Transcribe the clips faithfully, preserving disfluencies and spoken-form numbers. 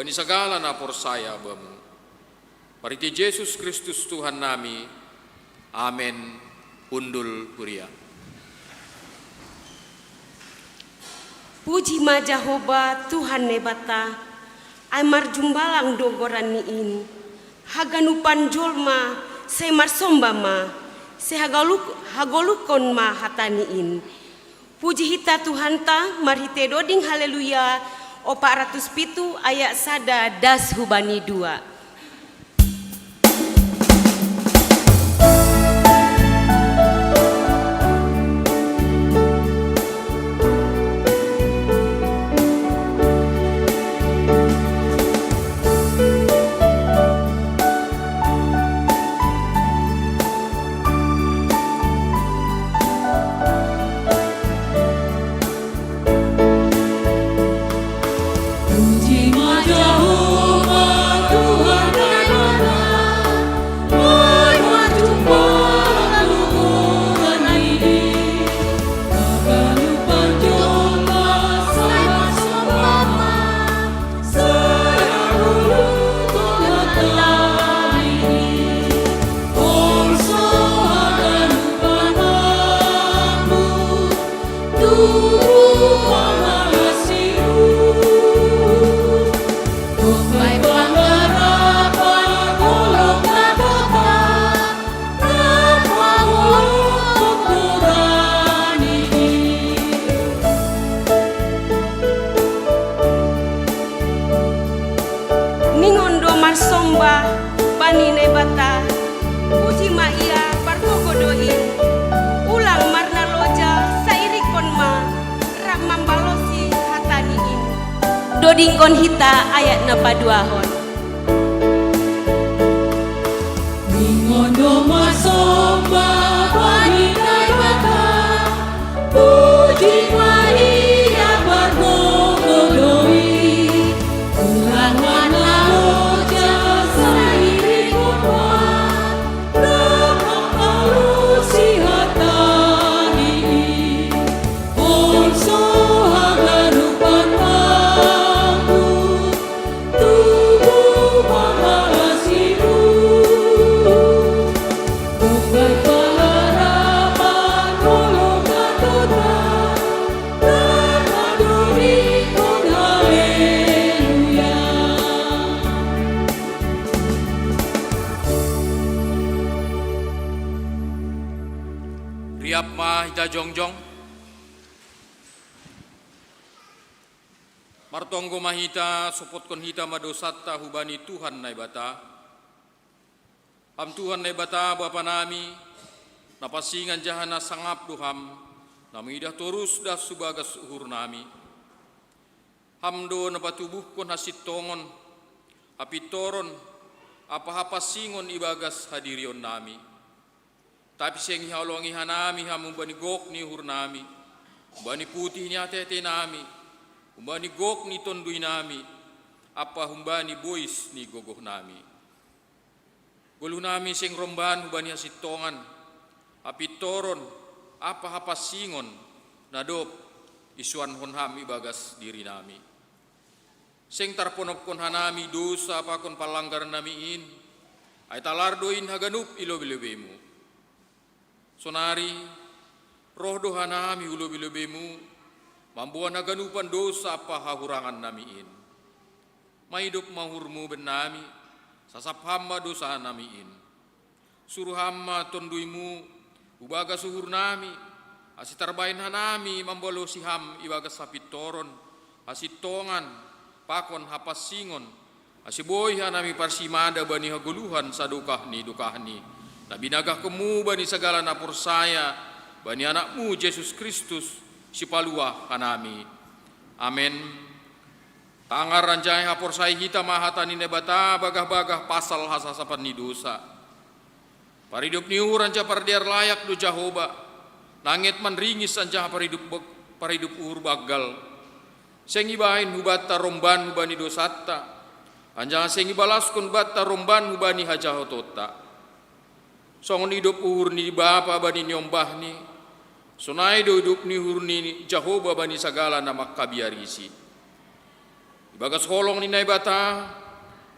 Ni sagala na porsaya bamu. Marhite Jesus Kristus Tuhan nami. Amen. Hundul huria. Puji ma Jahowa Tuhan Naibata, ai marjumbalang do goranni in. Haganupan jolma sai marsomba ma, sai hagoluk-, hagoluhon ma hatani in. Puji hita Tuhanta marhite doding Haleluya opat ratus pitu ayat sada das hubani dua. Ningon do marsomba bani Naibata, puji ma ia pargogo do in. Ulang marnaloja, sai irikkon ma, rap mambalosi hatani in. Dodingkon hita ayat na paduahon. Ningon do marsomba bani Naibata, puji ma ia pargogo do i. Ulang marnaloja, sai irikkon ma, rap mambalosi hatani i. Ol so haganupan mambu, tubu mangalasimu. Bongkai pangarapan, holong na tota, rap madodingkon Haleluya. Riap ma hita jongjong. Martonggo ma hita, sopotkon hita ma dosanta hubani Tuhan Naibata. Ham Tuhan Naibata Bapa nami, na pansing anjaha na sangap do Ham, na mangidah torus das hu bagas uhur nami. Ham do na patubuhkon hasintongon, hapintoron, ampa hapansingon ibagas hadirion nami. Tapi seng ihaholongi hanami Ham humbani gok ni uhur nami, humbani putih ni atete nami, humbani gok ni tonduy nami, ampa humbani bois ni gogoh nami. Goluh nami seng romban hubani hasintongan, hapintoron, ampa hapansingon, na dob isuanhon Ham ibagas diri nami. Seng tarponopkon hanami dosa pakon panlanggaran nami in, ai talar do in haganup i lobei-lobeiMu. Sonari, roh do hanami hu lobei-lobeiMu, mamboan haganupan dosa ampa hahurangan nami in. Maidop ma uhurMu bennami, sasap Ham ma dosa nami in. Suru Ham ma TonduyMu hu bagas uhur nami, ase tarbahen hanami mambalosi Ham ibagas hapintoron, hasintongan, pakon hapansingon, ase boi hanami parsimada bani hagoluhan sadokah ni dokahni, na binagahkonMu bani sagala na porsaya bani AnakMu Jesus Kristus, Sipaluah hanami. Amen. Tangar anjaha haporsayai hita ma hata ni Naibata bagah-bagah pasal hasasapan ni dosa. Paridop ni uhur anjaha pardear layak do Jahowa, langet manringis anjaha paridop bag-, paridop uhur banggal. Seng ibahen hubanta romban hubani dosanta, anjaha seng ibalaskon banta romban hubani hajahotonta. Songon idop uhur ni Bapa bani niombahni, sonai do idop ni uhur ni Jahowa bani sagala na mangkabiarisi. Bagas holong ni Naibata,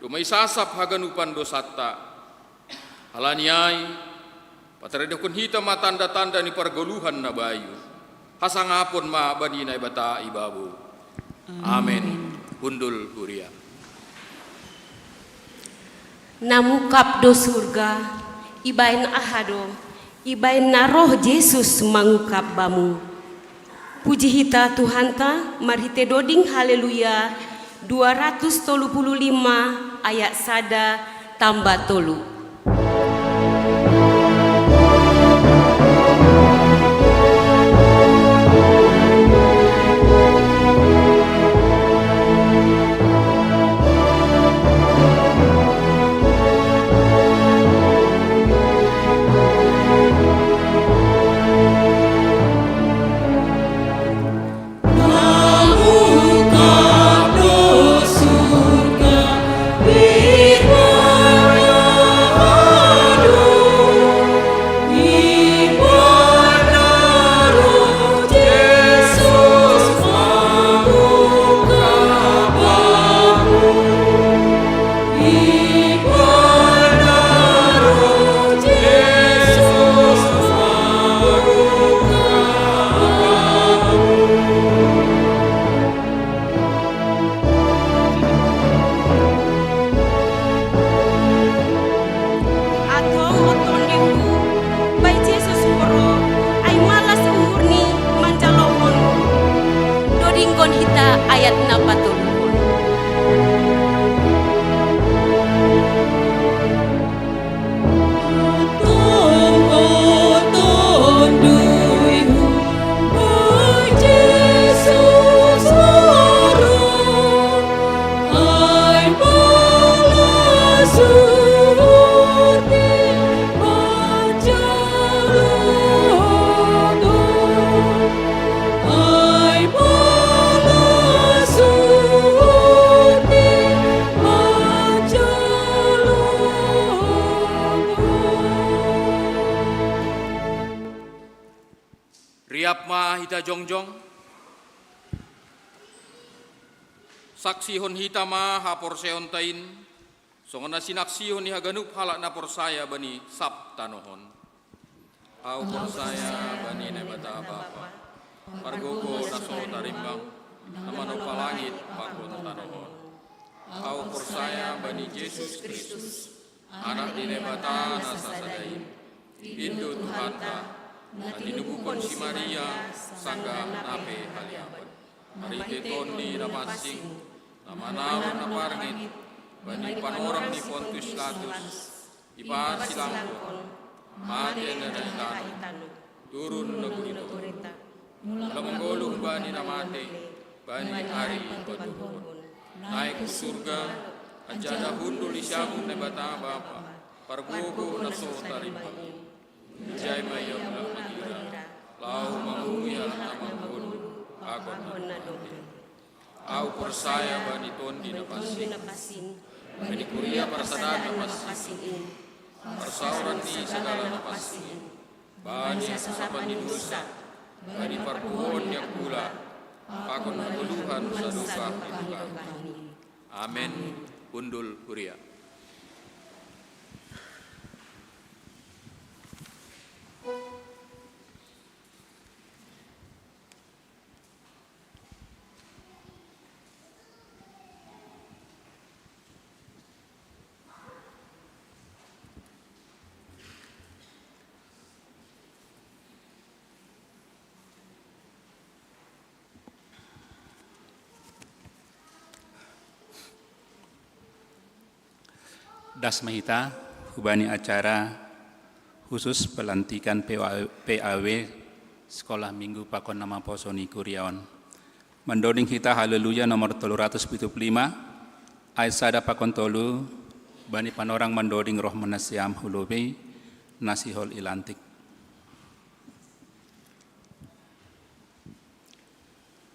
domai sasap haganupan dosanta. Halani ai, pataridahkon hita ma tanda-tanda ni pargoluhan na bayu. Hasangapon ma bani Naibata ibabo. Amen. Hundul huria. Na mungkap do surga, ibaen aha do, ibaen na roh Jesus mangungkap bamu. Puji hita Tuhanta, marhite doding Haleluya, dua ratus tolu puluh lima ayat sada tamba tolu. Antong o tondingku, bai Jesus huroh, ai malas uhurni manjalohon. Dodingkon hita ayat na patoluhon. Riap ma hita jongjong. Saksihon hita ma haporsayaonta in, songon na sinaksihon ni haganup halak na porsaya bani sab tanoh on. Ahu porsaya bani Naibata Bapa, pargogo na so tarimbang, na manompa langit pakon tanoh on. Ahu porsaya bani Jesus Kristus, Anak ni Naibata na sasada in, in do Tuhanta, na tinubuhon si Maria sanggah na pe haleapan. Marhite Tondi na pansing, na manaon na parngit, bani panorang ni Pontius Pilatus, diparsilangkon, mate na ditanom, turun nagori toruh, mula manggoluh bani na mate, bani ari patuduhon, naeng hu surga, anjaha hundul di siamun Naibata Bapa, pargogo na so tarimbang i. Manjalo ma ia mulak magira, laho mangumui halak na manggoluh, pakon na dope. Ahu porsaya bani Tondi na pansing, bani kuria parsadaan na pansing, parsaoran ni sagala na pansing, bani hasosapan ni dosa, bani parpuhoon ni Angkula, pakon hagoluhan sadokah ni tongah. Amen. Hundul huria. Das ma hita hubani acara khusus pelantikan P A W, P A W Sekolah Minggu pakon na maposo ni kuria on. Mandoding hita Haleluya nomor tolu ratus pitu puluh lima, ayat sada pakon tolu, bani panorang mandoding roh ma nasiam hu lobei, na sihol i lantik.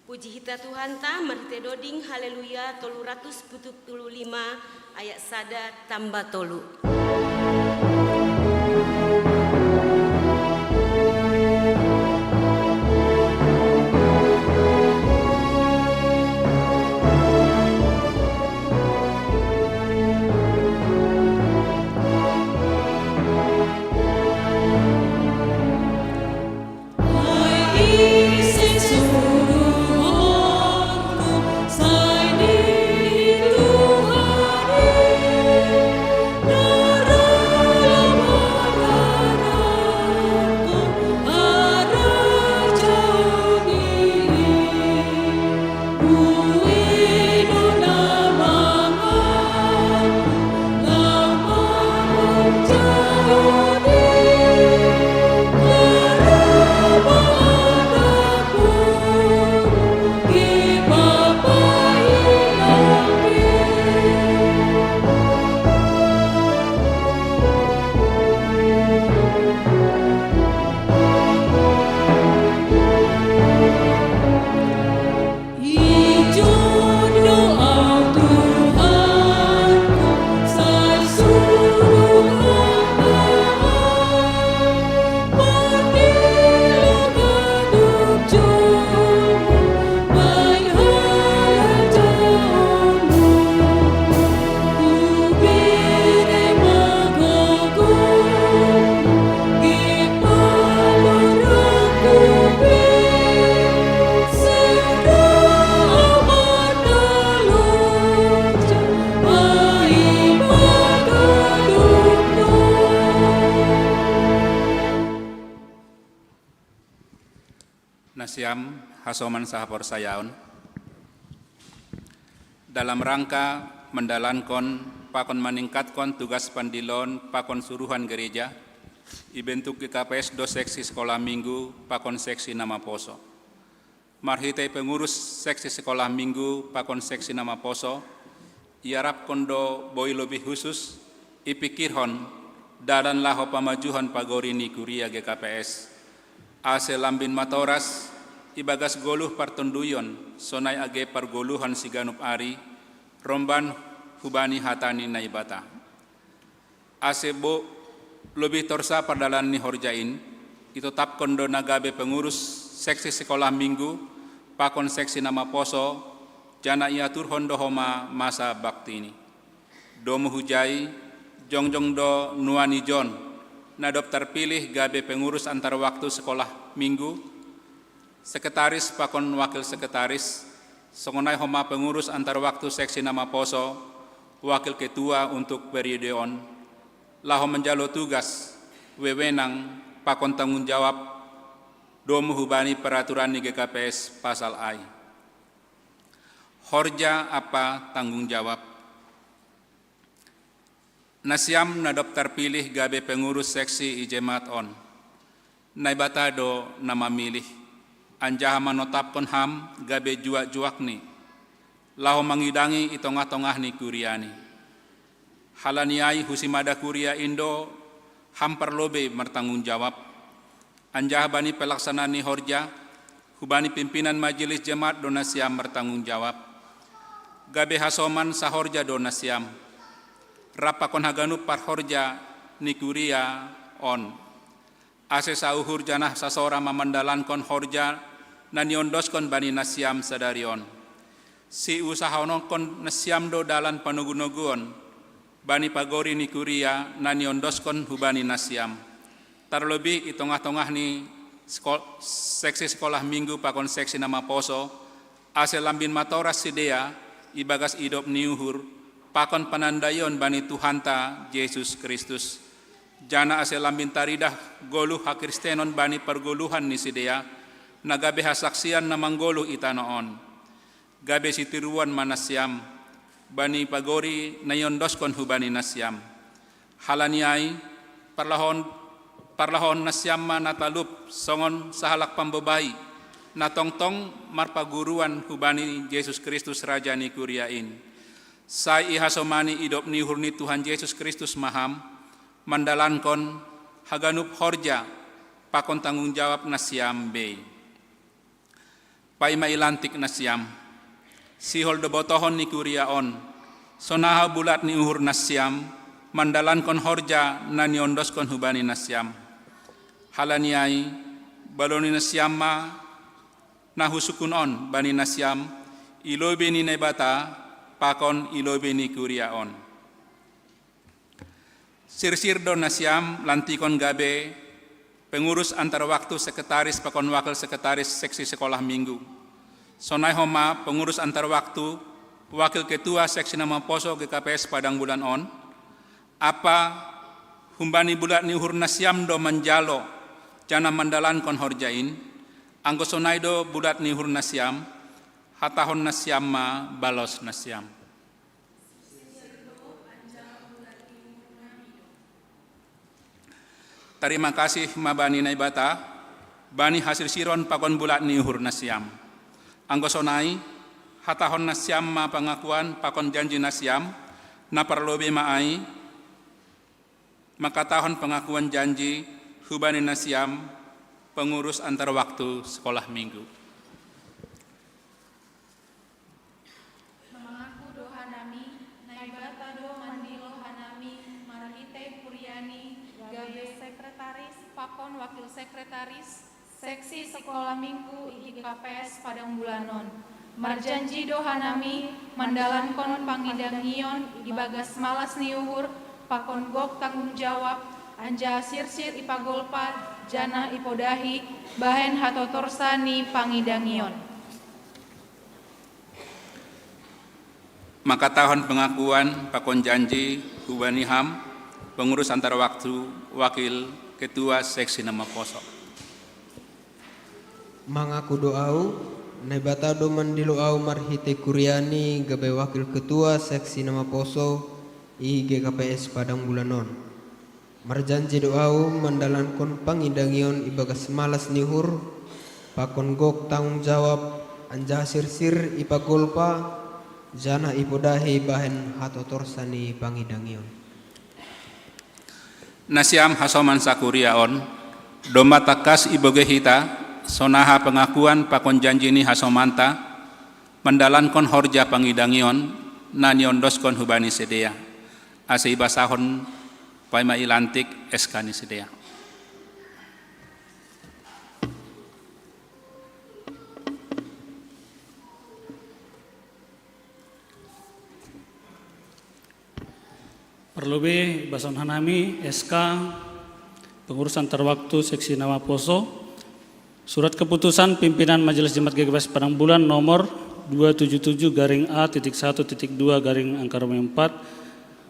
Puji hita Tuhanta, marhite doding Haleluya tolu ratus pitu puluh lima ayat sada tamba tolu. Siam hasoman sahaporsayaon. Dalam rangka mandalankon pakon maningkatkon tugas pandiloon pakon suruhan gereja, ibentuk G K P S do seksi sekolah minggu pakon seksi na maposo. Marhitei pengurus seksi sekolah minggu pakon seksi na maposo, iarapkon do boi lobih husus ipikirhon dalan laho pamajuhon pagori ni kuria G K P S, ase lambin matoras ibagas goluh partonduyon sonai age pargoluhan siganup ari, romban hubani hata ni Naibata. Ase bo lobih torsa pardalan ni horja in, itotapkon do na gabe pengurus seksi sekolah minggu pakon seksi na maposo, janah iaturhon do homa masa baktini. Domu hujai, jongjong do nuan ni John, na dob tarpilih gabe pengurus antar waktu sekolah minggu, sekretaris pakon wakil sekretaris, songon ai homa pengurus antar waktu seksi na maposo, wakil ketua untuk periode on, laho manjalo tugas, wewenang, pakon tanggung jawab, domu hubani peraturan ni G K P S pasal ai. Horja ampa tanggung jawab. Nasiam na dob tarpilih gabe pengurus seksi i jemaat on, Naibata do na mamilih, anjaha manotapkon ham gabe juak-juakni, laho mangidangi i tongah-tongah ni kuriaNi. Halani ai husi mada kuria in do ham parlobei martanggung jawab, anjaha bani pelaksanaan ni horja, hubani pimpinan majelis jemaat do nasiam martanggung jawab. Gabe hasoman sahorja do nasiam, rap pakon haganup parhorja ni kuria on, ase sauhur janah sasora mamandalankon horja na niondoskon bani nasiam sadari on. Siusahaonkon nasiam do dalan panogu-noguon bani pagori ni kuria na niondoskon hubani nasiam, tarlobih i tongah-tongah ni sekol-, seksi sekolah minggu pakon seksi na maposo, ase lambin matoras sidea ibagas idop ni uhur pakon panandaion bani Tuhanta Jesus Kristus, janah ase lambin taridah goluh hakristenon bani pargoluhan ni sidea, na gabe hasaksian na manggoluh i tanoh on. Gabe sitiruon ma nasiam bani pagori na iondoskon hubani nasiam. Halani ai, parlahon, parlahon nasiam ma na talup songon sahalak pambobai, na tongtong marpaguruan hubani Jesus Kristus Raja ni kuria in. Sai ihasomani idop ni uhur ni Tuhan Jesus Kristus ma ham, mandalankon haganup horja pakon tanggung jawab nasiam bei. Paima ilantik nasiam, sihol do botohon ni kuria on, sonaha bulat ni uhur nasiam, mandalankon horja na niondoskon hubani nasiam. Halani ai, baloni nasiam ma na husungkun on bani nasiam, i lobei ni Naibata pakon i lobei ni kuria on. Sirsir do nasiam lantikon gabe pengurus antar waktu sekretaris pakon wakil sekretaris seksi sekolah minggu. Sonai homa pengurus antar waktu, wakil ketua seksi na maposo G K P S Padang Bulan on, ampa humbani bulat ni uhur nasiam do manjalo, janah mandalankon horja in, anggo sonai do bulat ni uhur nasiam, hatahon nasiam ma balos nasiam. Tarima kasih ma bani Naibata, bani hasirsiron pakon bulat ni uhur nasiam. Anggo sonai, hatahon nasiam ma pangakuan pakon janji nasiam, na parlobei ma ai, mangkatahon pangakuan janji hubani nasiam, pengurus antar waktu sekolah minggu. Mangaku do hanami, Naibata do mandilo hanami marhitei kuriaNi gabe sekretaris pakon wakil sekretaris seksi sekolah minggu i G K P S Padang Bulan on. Marjanji do hanami mandalankon pangidangion ibagas malas ni uhur pakon gok tanggung jawab, anjaha sirsir ipagolpa janah ipodahi bahen hatotorsa ni pangidangion. Mangkatahon pengakuan pakon janji hubani ham, pengurus antar waktu, wakil ketua seksi na maposo. Mangaku do au, Naibata do mandilo au marhite kuriani gabe wakil ketua seksi na maposo i G K P S Padang Bulanon. Marjanji do au mandalankon pangidangion ibagas malas ni uhur, pakon gok tanggung jawab, anjaha sirsir ipagolpa, janah ipodahi bahen hatotorsa ni pangidangion. Nasiam hasoman sakuria on, domma tangkas ibogei hita, sonaha pengakuan pakon janji ni hasomanta, mandalankon horja pangidangion, na niondoskon hubani sidea, ase ibasahon paima ilantik S K ni sidea. Parlobei ibasahon hanami S K pengurus antar waktu seksi na maposo, surat keputusan pimpinan Majelis Jemaat G K P S Padang Bulan nomor dua tujuh tujuh garing A titik satu titik dua garing angka rumah empat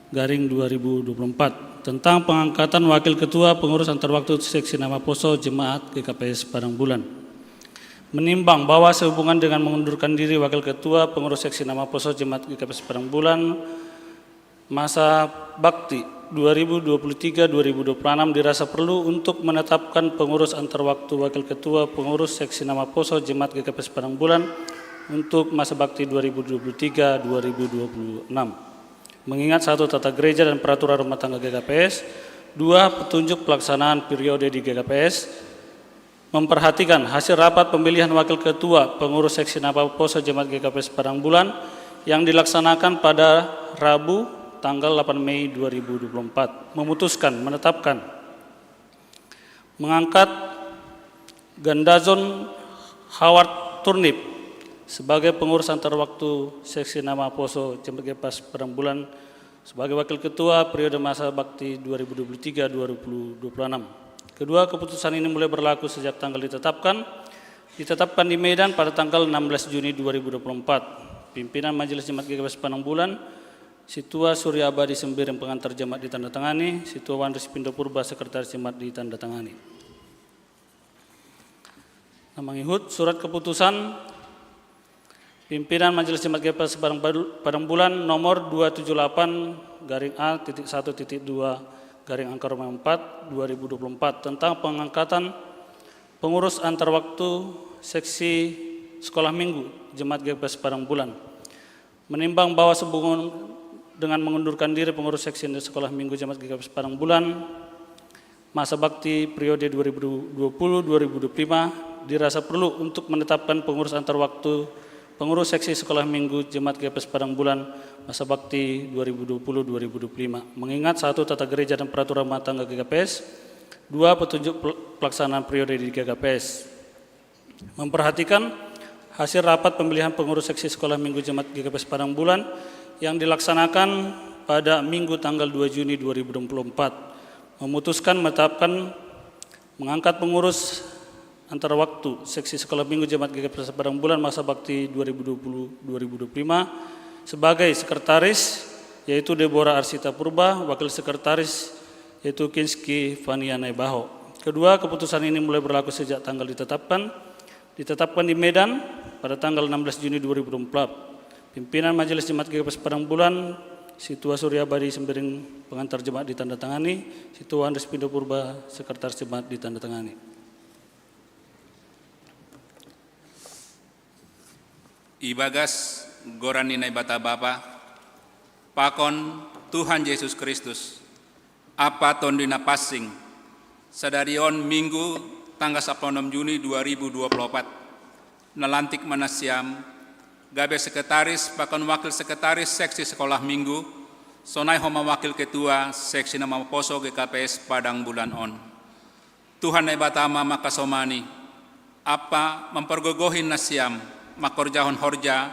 garing dua ribu dua puluh empat tentang pengangkatan wakil ketua pengurus antar waktu seksi na maposo jemaat G K P S Padang Bulan. Menimbang bahwa sehubungan dengan mengundurkan diri wakil ketua pengurus seksi na maposo jemaat G K P S Padang Bulan, masa bakti dua ribu dua puluh tiga dua ribu dua puluh enam dirasa perlu untuk menetapkan pengurus antar waktu wakil ketua pengurus seksi na maposo jemaat G K P S Padang Bulan untuk masa bakti dua ribu dua puluh tiga dua ribu dua puluh enam. Mengingat satu tata gereja dan peraturan rumah tangga G K P S, dua petunjuk pelaksanaan periode di G K P S, memperhatikan hasil rapat pemilihan wakil ketua pengurus seksi na maposo jemaat G K P S Padang Bulan yang dilaksanakan pada Rabu tanggal delapan Mei dua ribu dua puluh empat, memutuskan menetapkan mengangkat Gandazon Howard Turnip sebagai pengurus antar waktu seksi na maposo jemaat G K P S Padang Bulan sebagai wakil ketua periode masa bakti dua ribu dua puluh tiga dua ribu dua puluh enam. Kedua, keputusan ini mulai berlaku sejak tanggal ditetapkan, ditetapkan di Medan pada tanggal enam belas Juni dua ribu dua puluh empat. Pimpinan Majelis Jemaat G K P S Padang Bulan, Situa Surya Abadi Sembiring pengantar jemaat ditandatangani, Situa Wandris Pindo Purba sekretaris jemaat ditandatangani. Nah, mangihut surat keputusan pimpinan Majelis Jemaat G K P S Padang Badu-, Padang Bulan nomor dua tujuh delapan garing A titik satu titik dua garing angka rumah empat dua ribu dua puluh empat tentang pengangkatan pengurus antar waktu seksi sekolah minggu jemaat G K P S Padang Bulan. Menimbang bahwa sehubungan dengan mengundurkan diri pengurus seksi sekolah minggu jemaat G K P S Padang Bulan, masa bakti periode dua ribu dua puluh dua ribu dua puluh lima dirasa perlu untuk menetapkan pengurus antar waktu, pengurus seksi sekolah minggu jemaat G K P S Padang Bulan, masa bakti dua ribu dua puluh dua ribu dua puluh lima. Mengingat satu tata gereja dan peraturan rumah tangga G K P S, dua petunjuk pel-, pelaksanaan periode di G K P S. Memperhatikan hasil rapat pemilihan pengurus seksi sekolah minggu jemaat G K P S Padang Bulan yang dilaksanakan pada Minggu tanggal dua Juni dua ribu dua puluh empat, memutuskan menetapkan mengangkat pengurus antar waktu seksi sekolah minggu jemaat G K P S Padang Bulan masa bakti dua ribu dua puluh dua ribu dua puluh lima sebagai sekretaris, yaitu Deborah Arsita Purba, wakil sekretaris, yaitu Kinski Fania Naibaho. Kedua, keputusan ini mulai berlaku sejak tanggal ditetapkan, ditetapkan di Medan pada tanggal enam belas Juni dua ribu dua puluh empat. Pimpinan Majelis Jemaat G K P S Padang Bulan, Situa Surya Abadi Sembiring pengantar jemaat ditandatangani, Situa Andres Pindo Purba sekretaris jemaat ditandatangani. Ibagas goran ni Naibata Bapa, pakon Tuhan Jesus Kristus, Apa Tondi na pansing, sadari on Minggu tanggal sapuluh onom Juni dua ribu dua puluh opat, nalantik ma nasiam gabe sekretaris pakon wakil sekretaris seksi sekolah Minggu, sonai homa wakil ketua seksi na maposo G K P S Padang Bulan on. Tuhan Naibata ma mangkasomani, ampa mampargogohi nasiam mangkorjahon horja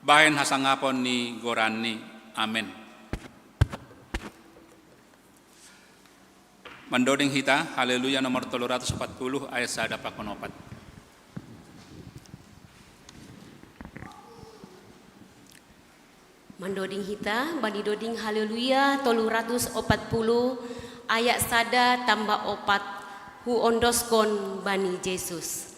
bahen hasangapon ni goranNi. Amen. Mandoding hita, Haleluya nomor tolu ratus opat puluh ayat sada pakon opat. Mandoding hita, bani doding Haleluya tolu ratus opat puluh ayat sada tambah opat, huondoskon bani Jesus.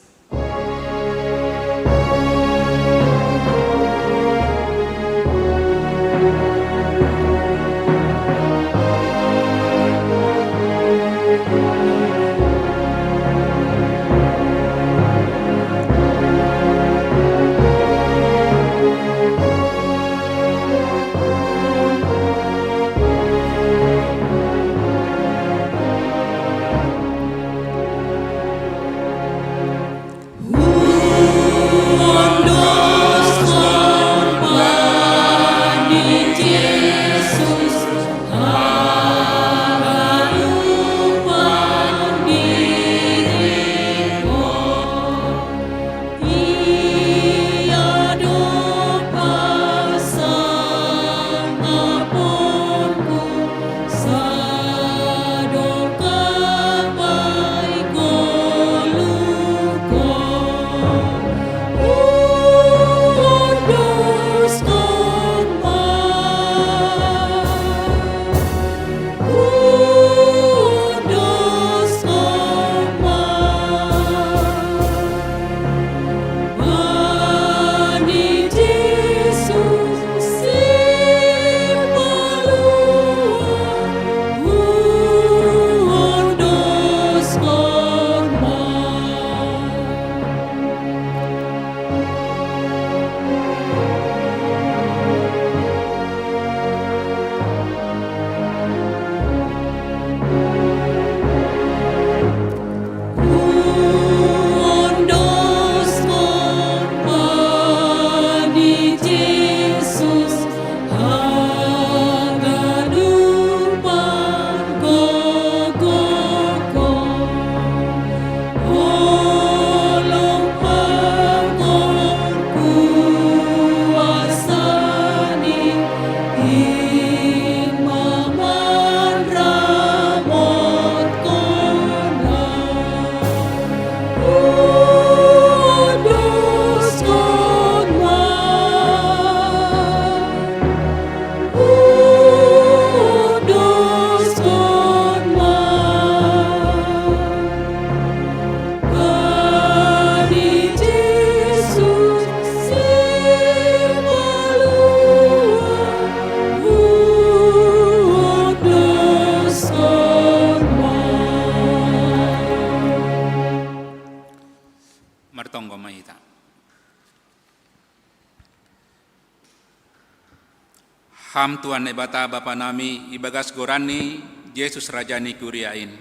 Am Tuhan Naibata Bapa nami, ibagas goran ni Jesus Raja ni kuria in.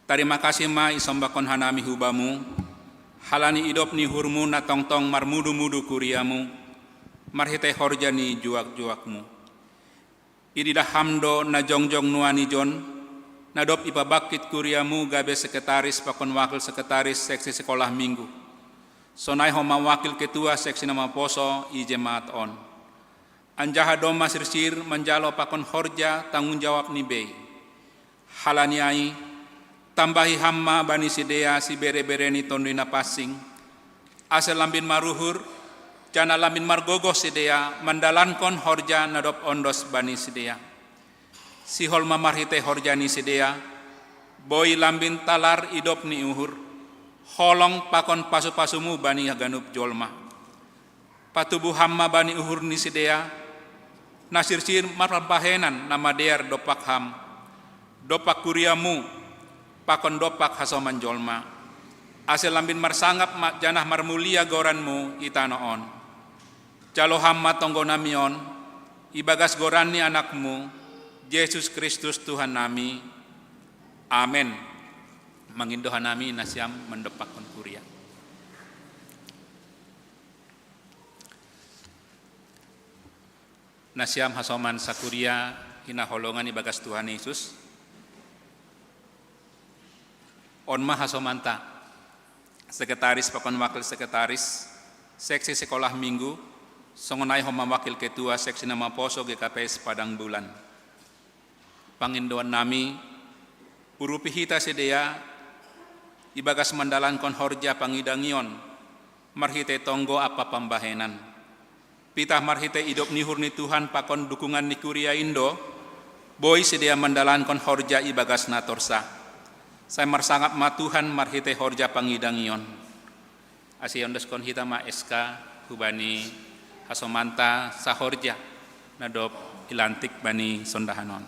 Tarima kasih ma isombahkon hanami hu Bamu, halani idop ni uhurMu na tongtong marmudu-mudu kuriaMu, marhitei horja ni juak-juakMu. Ididah Ham do na jongjong nuan ijon, na dob ipabangkit kuriaMu gabe sekretaris pakon wakil sekretaris seksi sekolah minggu. Sonai homa wakil ketua seksi na maposo i jemaat on. Anjaha domma sirsir manjalo pakon horja tanggung jawab ni bei. Halani ai, tambahi Ham ma bani sidea sibere-bere ni Tonduy Napansing, ase lambin maruhur, janah lambin margogoh sidea mandalankon horja na dob ondos bani sidea. Sihol ma marhitei horja ni sidea, boi lambin talar idop ni uhur, holong pakon pasu-pasuMu bani haganup jolma. Patubu Ham ma bani uhur ni sidea, na sirsir marpambahenan na madear dompak Ham, dompak kuriaMu, pakon dompak hasoman jolma. Ase lambin marsangap ma janah marmulia goranMu i tanoh on. Jalo Ham ma tonggo nami on, ibagas goran ni AnakMu, Jesus Kristus Tuhan nami. Amen. Mangindo hanami nasiam mandompakkon kuria. Nasiam hasoman sakuria hinaholongan ibagas Tuhan Yesus. On ma hasomanta, sekretaris pakon wakil sekretaris seksi sekolah minggu, songon ai homa wakil ketua seksi na maposo G K P S Padang Bulan. Pangindoan nami, urupi hita sidea ibagas mandalankon horja pangidangion marhitei tonggo ampa pambahenan. Pitah marhitei idop ni uhur ni Tuhan pakon dukungan ni kuria in do, boi sidea mandalankon horja ibagas na torsa. Sai marsangap ma Tuhan marhitei horja pangidangion. Ase iondoskon hita ma S K hubani hasomanta sahorja na dob ilantik bani sondahan on.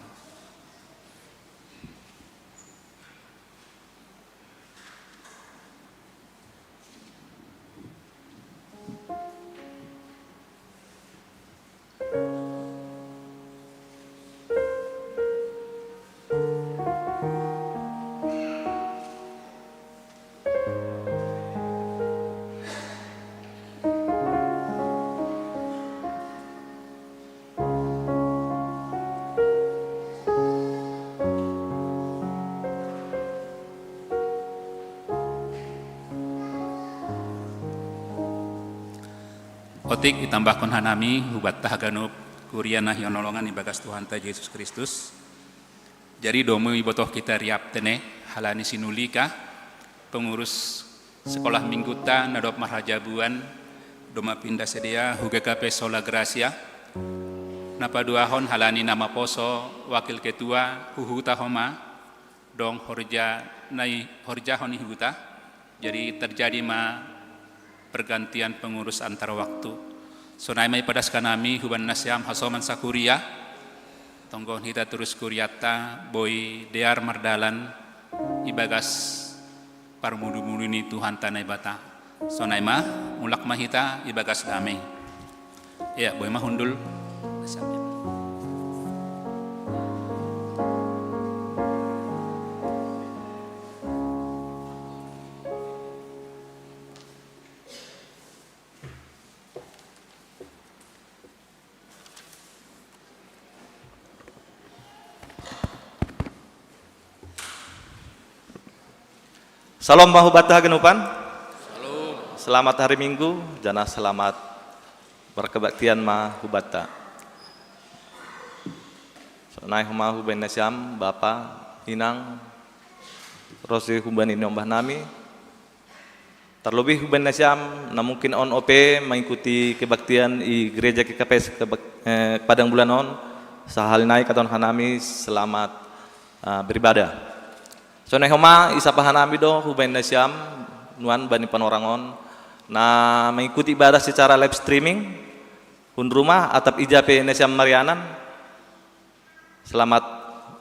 Otik itambahkon hanami hubanta haganup kuria na hinaholongan ibagas Tuhanta Jesus Kristus. Jadi domu ibotoh kita riap tene halani sinulika pengurus sekolah mingguta na dob marhajabuan, domma pinda sidea hu G K P Sola Gracia. Na paduahon halani na maposo wakil ketua huhuta homa, dong horja na i horjahon i huta. Jadi terjadi ma pergantian pengurus antar waktu. Sonai ma ipadas hanami hubani nasiam hasoman sakuria, tonggohon hita terus kurianta boi dear mardalan ibagas parmudu-mudu ni Tuhanta Naibata. Sonai ma, mulak ma hita ibagas damei. Ya, boi ma hundul. Salom ma hubanta haganupan. Salom. Selamat hari Minggu, janah selamat berkebaktian ma hubanta. Sonai homa hubani nasiam, bapa, inang, ro si hubani niombah nami, terlebih hubani nasiam na mungkin on ope mengikuti kebaktian i gereja G K P S kebak-, eh, Padang Bulan on, sahali nai katon hanami selamat, eh, beribadah. Sonai homa isapa hanami do hubani nasiam nuan bani panorang on, na mengikuti ibadah secara live streaming, hun rumah atap ija pe nasiam marianan, selamat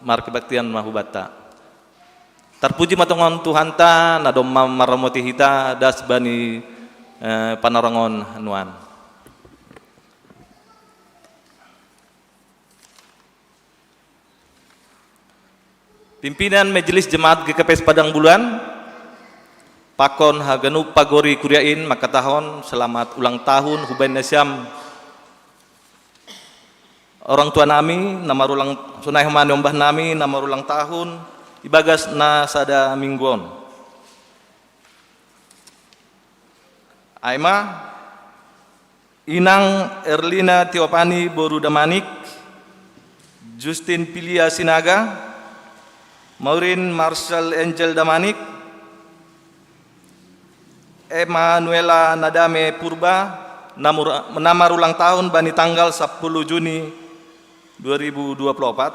markebaktian ma hubanta. Tarpuji ma tongon Tuhanta, na domma maramoti hita das bani, eh, panorang on nuan. Pimpinan Majelis Jemaat G K P S Padang Bulan, pakon haganup pagori kuriain makatahon selamat ulang tahun hubaen nasiam orang tua nami, na marulang, sonai homa ni ombah nami, na marulang tahun, ibagas na sada minggu on. Ai ma, Inang Erlina Tiopani boru Damanik, Justin Pilia Sinaga, Maureen Marshall Angel Damanik, Emanuela Nadame Purba, na mur-, na marulang tahun bani tanggal sepuluh Juni dua ribu dua puluh empat,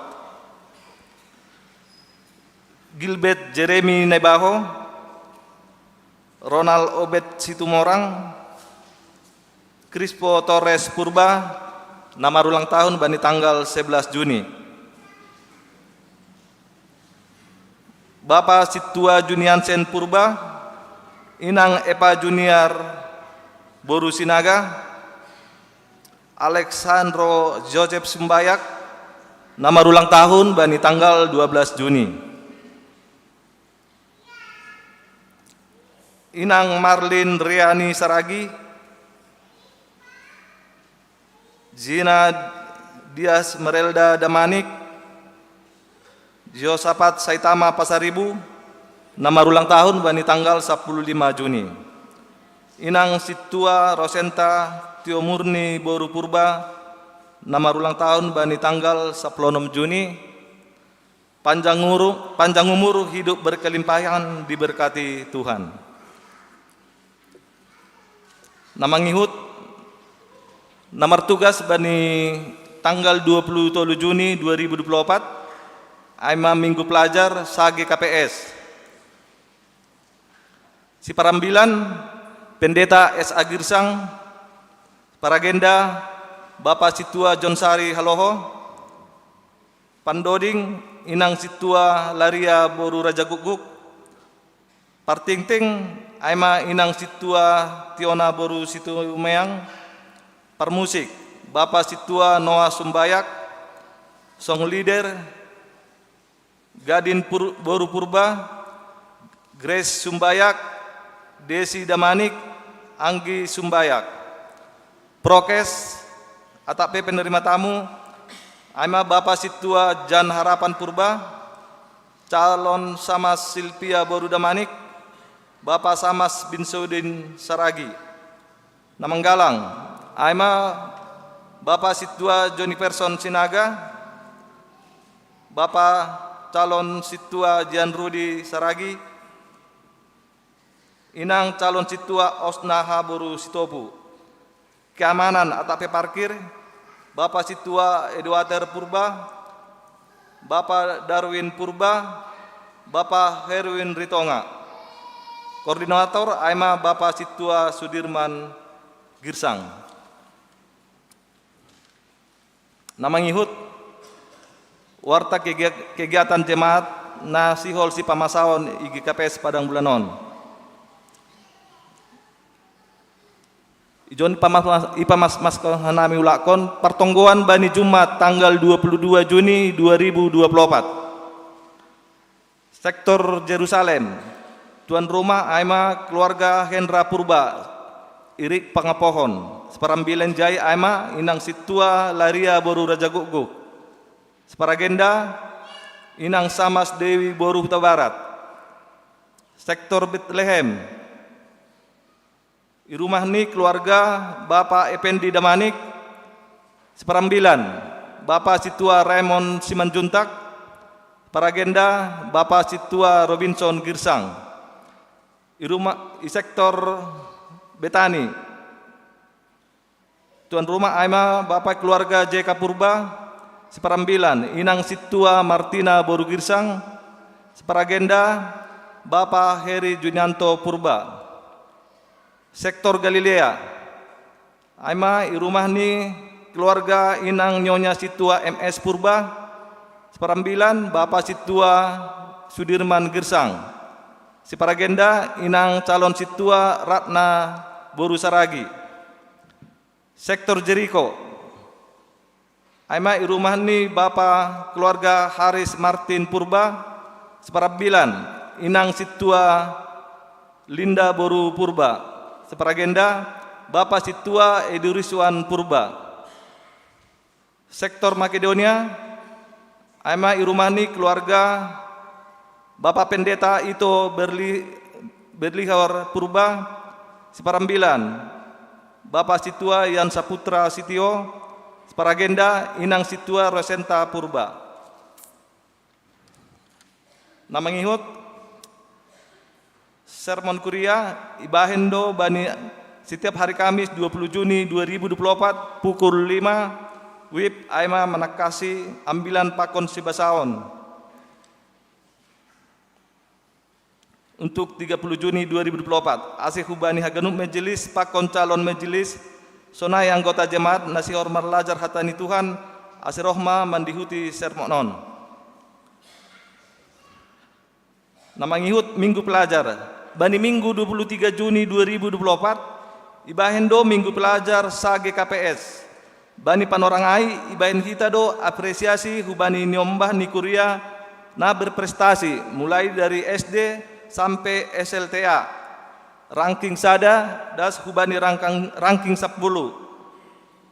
Gilbert Jeremy Nebaho, Ronald Obed Situmorang, Crispo Torres Purba, na marulang tahun bani tanggal sebelas Juni. Bapa Situa Juniansen Purba, Inang Epa Junior boru Sinaga, Alexandro Joseph Sumbayak, na marulang tahun bani tanggal dua belas Juni. Inang Marlin Riani Saragi, Zina Dias Merelda Damanik, Josafat Saitama Pasaribu, na marulang tahun bani tanggal sepuluh lima Juni. Inang Situa Rosenta Tiomurni boru Purba, na marulang tahun bani tanggal sepuluh enam Juni. Panjang uru-, panjang umur, hidup berkelimpahan, diberkati Tuhan. Na mangihut, na martugas bani tanggal dua puluh tolu Juni dua ribu dua puluh empat, ai ma minggu pelajar sa-G K P S. Siparambilan, Pendeta S A Girsang, paragenda, Bapa Situa John Sari Haloho, pandoding, Inang Situa Laria boru Raja Gukguk, partingting, ai ma Inang Situa Tiona boru Situmeang, parmusik, Bapa Situa Noah Sumbayak, song leader, Gadin Pur-, boru Purba, Grace Sumbayak, Desi Damanik, Anggi Sumbayak. Prokes, atap penerima tamu, ai ma Bapa Situa Jan Harapan Purba, calon Samas Silvia boru Damanik, Bapa Samas Binsudin Saragi. Na manggalang, ai ma Bapa Situa Joni Person Sinaga, Bapa calon Situa Jan Rudi Saragi, Inang calon Situa Osnaha boru Sitopu. Keamanan atap peparkir, Bapa Situa Eduater Purba, Bapa Darwin Purba, Bapa Herwin Ritonga. Koordinator, ai ma Bapa Situa Sudirman Girsang. Na mangihut, warta kegia-, kegiatan jemaat na sihol sipamasaon i G K P S Padang Bulan on. Ijon ipamas-, ipamas-, mas hanami ulakkon, partonggoan bani Jumat tanggal dua puluh dua Juni dua ribu dua puluh empat. Sektor Jerusalem. Tuan rumah ai ma keluarga Hendra Purba, Irik Pangapohon. Siparambilan jai ai ma Inang Situa Laria boru Raja Gukguk. Siparagenda, Inang Samas Dewi boru Hutabarat. Sektor Betlehem. I rumah ni keluarga Bapa Ependi Damanik, siparambilan, Bapa Situa Raymond Simanjuntak, paragenda, Bapa Situa Robinson Girsang. I rumah, i sektor Betani. Tuan rumah ai ma Bapa keluarga J K Purba, siparambilan, Inang Situa Martina boru Girsang, siparagenda, Bapa Heri Junianto Purba. Sektor Galilea. Ai ma i rumah ni keluarga Inang Nyonya Situa M S Purba, siparambilan, Bapa Situa Sudirman Girsang. Siparagenda, Inang calon Situa Ratna boru Saragi. Sektor Jeriko. Ai ma i rumah ni Bapa keluarga Haris Martin Purba, Siparambilan, Inang Situa Linda boru Purba. Siparagenda, Bapa Situa Edi Rizwan Purba. Sektor Makedonia, aima i rumah ni keluarga Bapa Pendeta Ito Berli-, Berlihor Purba. Siparambilan, Bapa Situa Yan Saputra Sitio. Siparagenda, Inang Situa Rosenta Purba. Na mangihut, sermon kuria ibahen do bani setiap hari Kamis dua puluh Juni dua ribu dua puluh empat pukul lima wib, aima manangkasi ambilan pakon sibasaon untuk tiga puluh Juni dua ribu dua puluh empat. Ase hubani haganup majelis pakon calon majelis, sonai anggota jemaat na sihor marlajar hata ni Tuhan, ase roh ma mandihuti sermon on. Na mangihut, Minggu Pelajar. Bani Minggu dua puluh tiga Juni dua ribu dua puluh empat, ibahen do Minggu Pelajar sa-G K P S. Bani panorang ai, ibahen hita do apresiasi hubani niombah ni kuria na berprestasi, mulai dari S D sampe S L T A. Ranking sada das hubani rangkang-, ranking sampulu.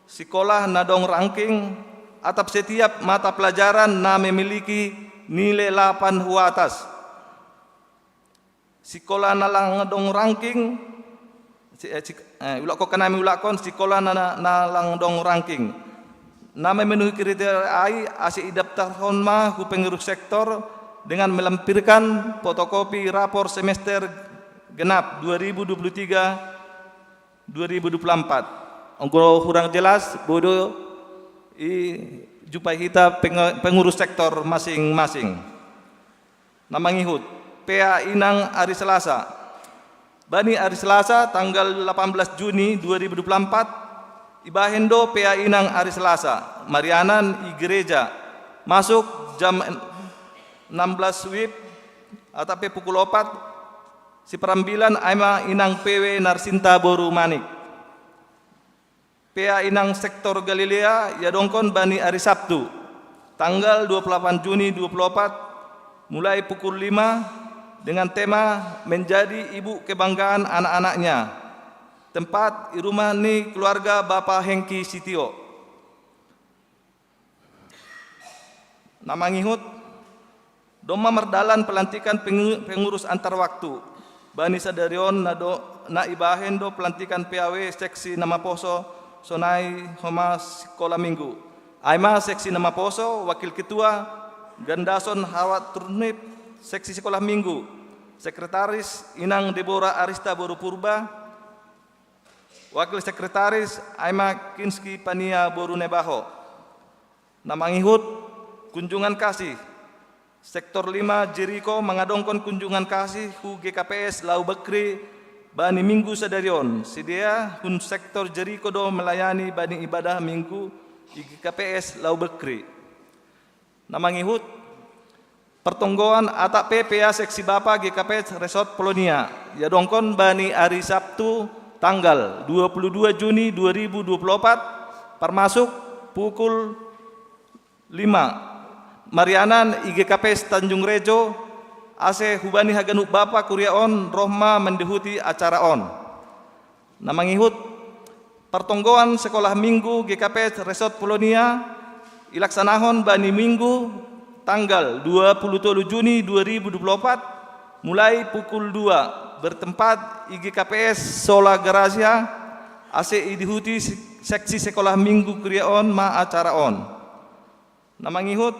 Sikola na dong ranking, atap setiap mata pelajaran na memiliki nilai lapan hu atas. Sikola na lang dong ranking, si-, eh, sik-, eh, ulakkon hanami ulakkon, sikola na, na, na lang dong ranking na memenuhi kriteria ai, ase idaftarhon ma hu pengurus sektor dengan melampirkan fotokopi rapor semester genap dua ribu dua puluh tiga, dua ribu dua puluh empat. Anggo hurang jelas, boi do ijumpai hita peng-, pengurus sektor masing-masing. Na mangihut, P A Inang ari Selasa. Bani ari Selasa, tanggal delapan belas Juni dua ribu dua puluh empat, ibahen do P A Inang ari Selasa, marianan i gereja, masuk jam enam belas wib, atap pe pukul opat. Siparambilan, aima Inang P W Narsinta boru Manik. P A Inang sektor Galilea iadongkon bani ari Sabtu, tanggal dua puluh delapan Juni dua puluh empat, mulai pukul lima, dengan tema Menjadi Ibu Kebanggaan Anak-anaknya. Tempat i rumah ni keluarga Bapa Hengki Sitio. Na mangihut, domma mardalan pelantikan pengu-, pengurus antar waktu. Bani sadari on na do-, na ibahen do pelantikan P A W seksi na maposo sonai homa sikola minggu. Aima seksi na maposo, wakil ketua, Gandason Hawat Turnip, seksi sikola minggu. Sekretaris, Inang Debora Arista boru Purba, wakil sekretaris, aima Kinski Pania boru Nebaho. Na mangihut, kunjungan kasih. Sektor lima Jeriko mangadongkon kunjungan kasih hu G K P S Lau Bekri bani minggu sadari on. Sidea hun sektor Jeriko do melayani bani ibadah minggu i G K P S Lau Bekri. Na mangihut, pertonggoan atap P P A seksi Bapa G K P S Resort Polonia, iadongkon bani ari Sabtu tanggal dua puluh dua Juni dua ribu dua puluh empat, parmasuk pukul lima, marianan i G K P S Tanjung Rejo, ase hubani haganup bapa kuria on roh ma mandihuti acara on. Na mangihut, pertonggoan sekolah minggu G K P S Resort Polonia ilaksanahon bani minggu tanggal dua puluh tolu Juni dua ribu dua puluh empat, mulai pukul dua, bertempat i G K P S Sola Gracia, ase idihuti se-, seksi sekolah minggu kuria on ma acara on. Na mangihut,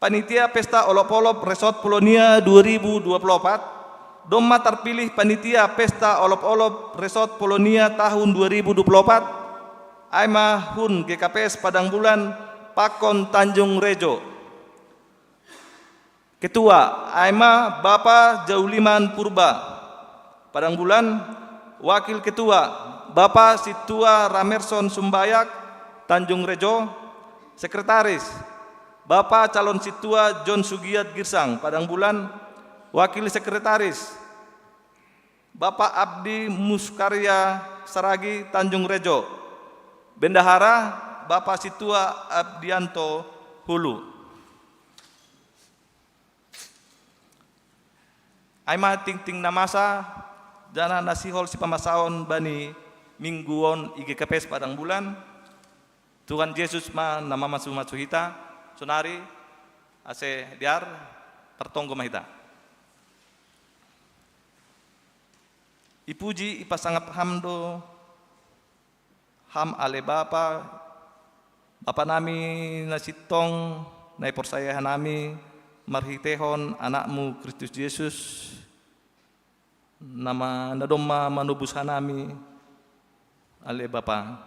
panitia Pesta Olop-olop Resort Polonia dua ribu dua puluh empat, domma tarpilih panitia Pesta Olop-olop Resort Polonia tahun dua ribu dua puluh empat, aima hun G K P S Padang Bulan, pakon Tanjung Rejo. Ketua, aima Bapa Jauliman Purba, Padang Bulan. Wakil ketua, Bapa Situa Ramerson Sumbayak, Tanjung Rejo. Sekretaris, Bapa Calon Situa John Sugiat Girsang, Padang Bulan. Wakil sekretaris, Bapa Abdi Muskarya Saragi, Tanjung Rejo. Bendahara, Bapa Situa Abdianto, Hulu. Ai ma tingting na masa, janah na sihol sipamasaon bani minggu on i G K P S Padang Bulan, Tuhan Jesus ma na mamasu-masu hita, sonari, ase dear, partonggo ma hita. Ipuji ipasangap Ham do Ham ale Bapa, Bapa nami na sintong, na iporsaya hanami marhitehon Anakmu Kristus Jesus, na ma-, na domma manobus hanami, ale Bapa.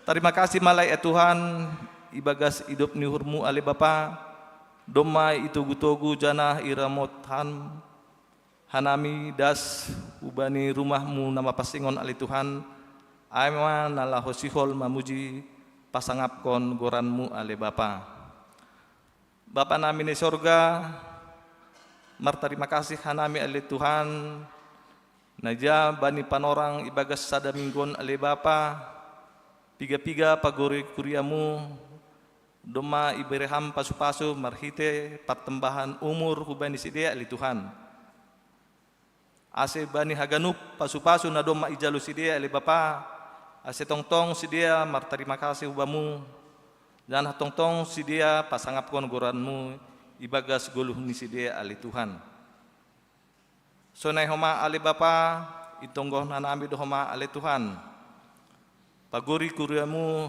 Tarima kasih ma lai, ya Tuhan, ibagas idop ni uhurmu, ale Bapa, domma itogu-togu janah iramot Ham hanami das hubani rumahmu na mapansing on, ale Tuhan, ai ma na laho sihol mamuji pasangapkon goranmu, ale Bapa. Bapa nami na i sorga, martarima kasih hanami, ale Tuhan, na ija bani panorang ibagas sada minggu on, ale Bapa, piga-piga pagori kuriamu, domma ibere Ham pasu-pasu marhite partambahan umur hubani sidea, ale Tuhan. Ase bani haganup pasu-pasu na domma ijalo sidea, ale Bapa, ase tongtong sidea martarima kasih hu Bamu, janah tongtong sidea pasangapkon goranmu ibagas goluh ni sidea, ale Tuhan. Sonai homa, ale Bapa, itonggohon hanami do homa, ale Tuhan, pagori kuriamu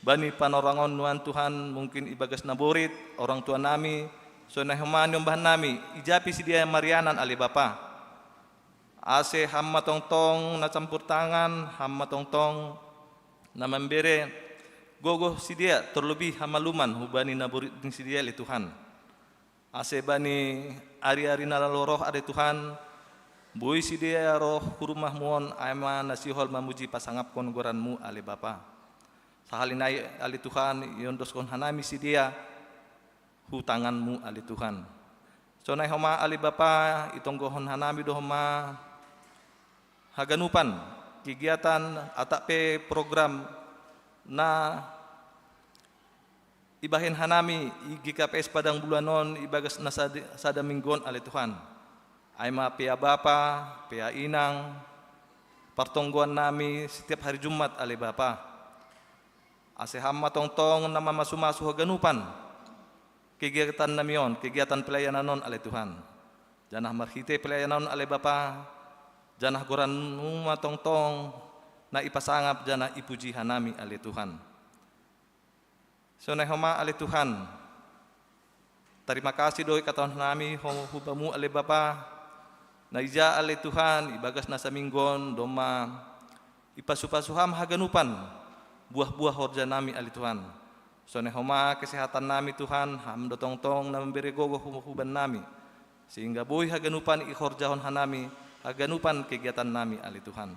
bani panorangon nuan Tuhan, mungkin ibagas naborit, orang tua nami, sonai homa niombah nami, ija pe sidea marianan, ale Bapa. Ase Ham ma tongtong na campur tangan, Ham ma tongtong na mambere gogoh sidea, terlebih hamaluman hubani naborit ni sidea, ale Tuhan. Ase bani ari-ari na laho roh, ale Tuhan, boi sidea roh hu rumahmu on, ai ma na sihol mamuji pasangapkon goranmu, ale Bapa. Sahali nai, ale Tuhan, iondoskon hanami sidea hu tanganmu, ale Tuhan. Sonai homa, ale Bapa, itonggohon hanami do homa haganupan kegiatan atap pe program na ibahen hanami i G K P S Padang Bulan on ibagas na sada, sada minggu on, ale Tuhan. Ai ma P A Bapa, P A Inang, partonggoan nami setiap hari Jumat, ale Bapa. Ase Ham ma tongtong na mamasu-masu haganupan kegiatan nami on, kegiatan pelayanan on, ale Tuhan. Janah marhite pelayanan on, ale Bapa, janah goranmu ma tongtong na ipasangap janah ipuji hanami, ale Tuhan. Sonai homa, ale Tuhan, tarima kasih do ikatahon hanami ho-, hu Bamu, ale Bapa, na ija, ale Tuhan, ibagas na saminggu on domma ipasu-pasu Ham haganupan buah-buah horja nami, ale Tuhan. Sonai homa kesehatan nami, Tuhan, Ham do tongtong na mambere gogoh hu-, huban nami, sehingga boi haganupan ihorjahon hanami, haganupan kegiatan nami, ale Tuhan.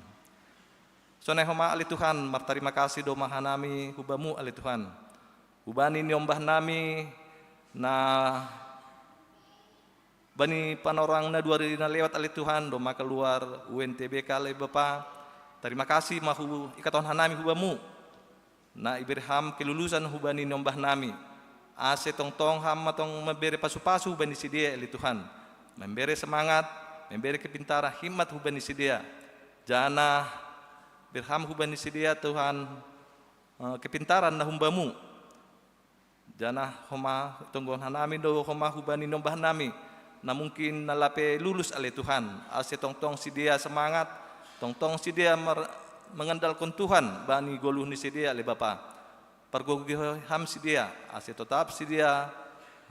Sonai homa, ale Tuhan, martarima kasih do ma hanami hu Bamu, ale Tuhan, hubani niombah nami na bani panorang na dua ari na lewat, ale Tuhan, domma kaluar U N T B K, ale Bapa. Tarima kasih ma hu-, ikatahon hanami hu Bamu, na ibere Ham kelulusan hubani niombah nami. Ase tongtong Ham ma tong mambere pasu-pasu hubani sidea, ale Tuhan. Mambere semangat, mambere kepintaran, hikmat hubani sidea. Janah bere Ham hubani sidea, Tuhan, eh, kepintaran na hum Bamu. Janah homa tonggohon hanami do homa hubani niombah nami, na mungkin na lape lulus, ale Tuhan, ase tongtong sidea semangat, tongtong sidea mar-, mengandalkon Tuhan bani goluh ni sidea, ale Bapa. Pargogohi Ham sidea, ase totap sidea,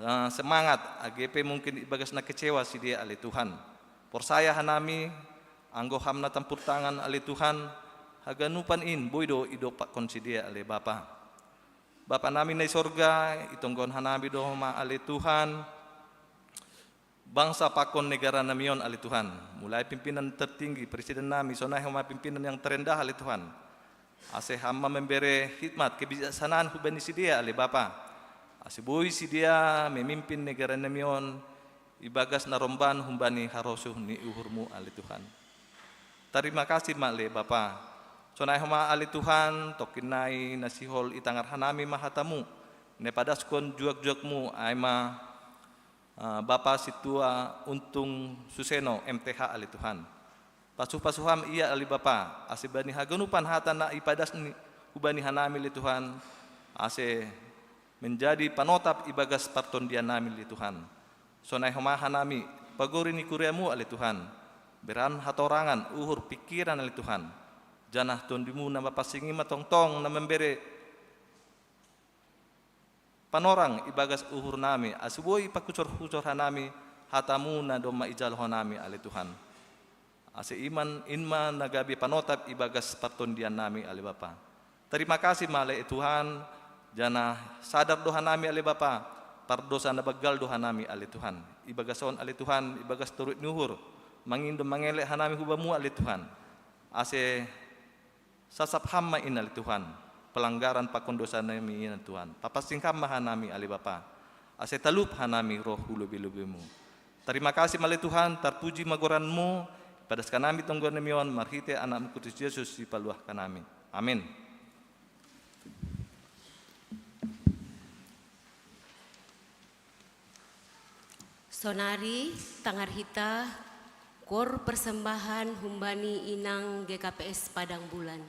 eh, semangat, age pe mungkin ibagas na kecewa sidea, ale Tuhan. Porsaya hanami, anggo Ham na campur tangan, ale Tuhan, haganupan in boi do idompakkon sidea, ale Bapa. Bapa nami na i sorga, itonggohon hanami do homa, ale Tuhan, bangsa pakon negara nami on, ale Tuhan. Mulai pimpinan tertinggi, presiden nami, sonai homa pimpinan yang terendah, ale Tuhan. Ase Ham ma mambere hikmat kebijaksanaan hubani sidea, ale Bapa. Ase boi sidea memimpin negara nami on ibagas na romban humbani harosuh ni uhurmu, ale Tuhan. Tarima kasih ma, ale Bapa. Sonai homa, ale Tuhan, tongkin nai na sihol itangar hanami ma hatamu, na ipadaskon juak-juakmu, ai ma Ah, Bapa Sintua Untung Suseno, M T H, ale Tuhan. Pasu-pasu ham ia, ale Bapa, ase bani haganupan hata na ipadasan hubani hanami, ale Tuhan, ase menjadi panotap ibagas partondiannami, ale Tuhan. Sonai homa hanami pagori ni kuriamu, ale Tuhan, beran hatorangan uhur pikiran, ale Tuhan, janah Tondimu na mapansing i ma tongtong na mambere panorang ibagas uhurnami, ase boi ipakusor-kusor hanami hatamu na domma ijalo hanami, ale Tuhan. Ase iman in ma na gabe panotap ibagas partondiannami, ale Bapa. Tarima kasih ma, ale Tuhan, janah sadar do hanami, ale Bapa, pardosa na banggal do hanami, ale Tuhan. Ibagas on, ale Tuhan, ibagas toruh ni uhur, mangindo mangelek hanami hu Bamu, ale Tuhan. Ase sasap ham ma in, ale Tuhan, pelanggaran pakon dosanami in, ale Tuhan. Papansing ham ma hanami, ale Bapa, ase talup hanami roh hu lobei-lobeimu. Tarima kasih ma, ale Tuhan, tarpuji ma goranmu, padas hanami tonggonami on marhitei Anakmu Kristus Jesus Sipaluah hanami. Amin. Sonari tangar hita kor persembahan humbani inang G K P S Padang Bulan.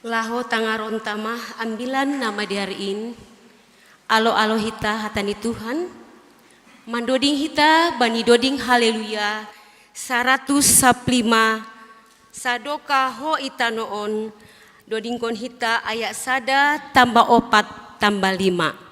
Laho tangaron tamah ambilan nama diariin, alo-alo hita hatani Tuhan, mandoding hita bani doding haleluya, saratus saplima, sadoka ho itanoon, dodingkon hita ayat sada tambah opat tambah lima.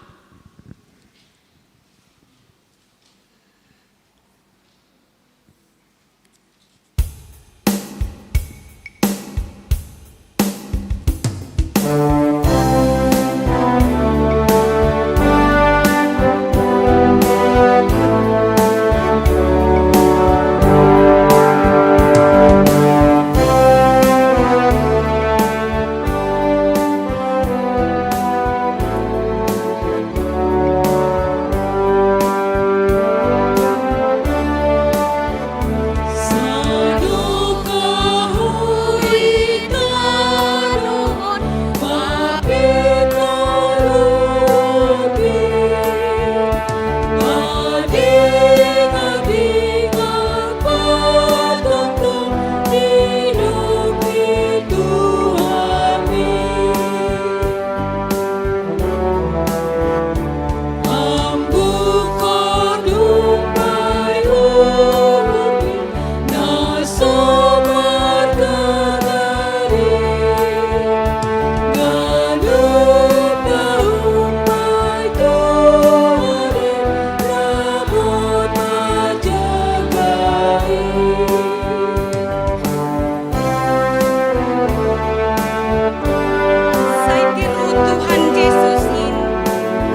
Sai tiru Tuhan Yesus in,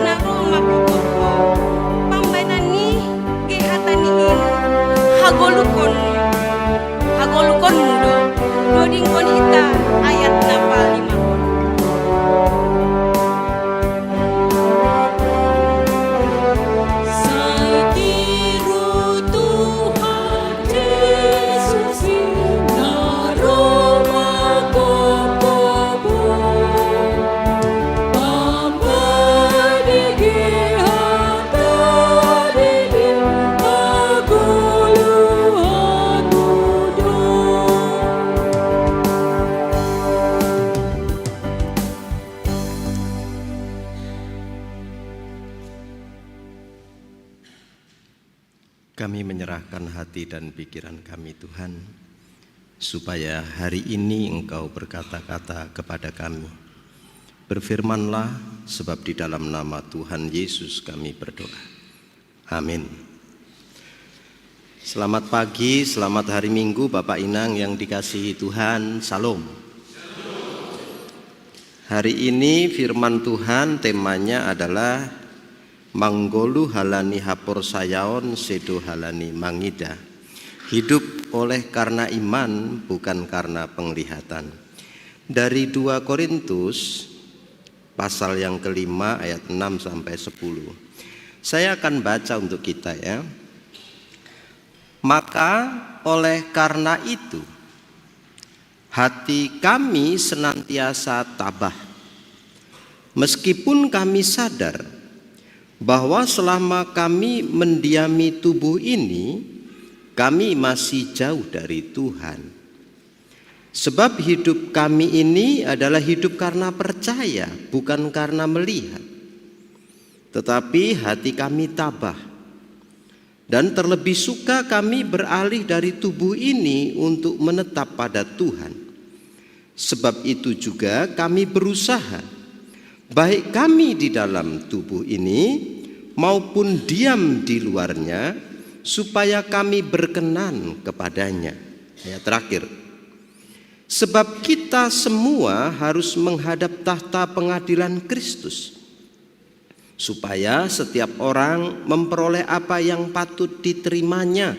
na Roma kukuko, pambanan ni ge hatani in, hagolukon, hagolukon mudo, dodingkon hita ayat na palima. Kami menyerahkan hati dan pikiran kami, Tuhan, supaya hari ini Engkau berkata-kata kepada kami. Berfirmanlah, sebab di dalam nama Tuhan Yesus kami berdoa. Amin. Selamat pagi, selamat hari Minggu, Bapak Inang yang dikasihi Tuhan. Salam. Hari ini firman Tuhan temanya adalah Manggoluhalani haporsayaon sedohalani mangida. Hidup oleh karena iman, bukan karena penglihatan. Dari dua Korintus pasal yang kelima ayat enam sampai sepuluh. Saya akan baca untuk kita, ya. Maka oleh karena itu, hati kami senantiasa tabah. Meskipun kami sadar bahwa selama kami mendiami tubuh ini, kami masih jauh dari Tuhan. Sebab hidup kami ini adalah hidup karena percaya, bukan karena melihat. Tetapi hati kami tabah. Dan terlebih suka kami beralih dari tubuh ini untuk menetap pada Tuhan. Sebab itu juga kami berusaha, baik kami di dalam tubuh ini maupun diam di luarnya, supaya kami berkenan kepadanya. Ayat terakhir. Sebab kita semua harus menghadap tahta pengadilan Kristus, supaya setiap orang memperoleh apa yang patut diterimanya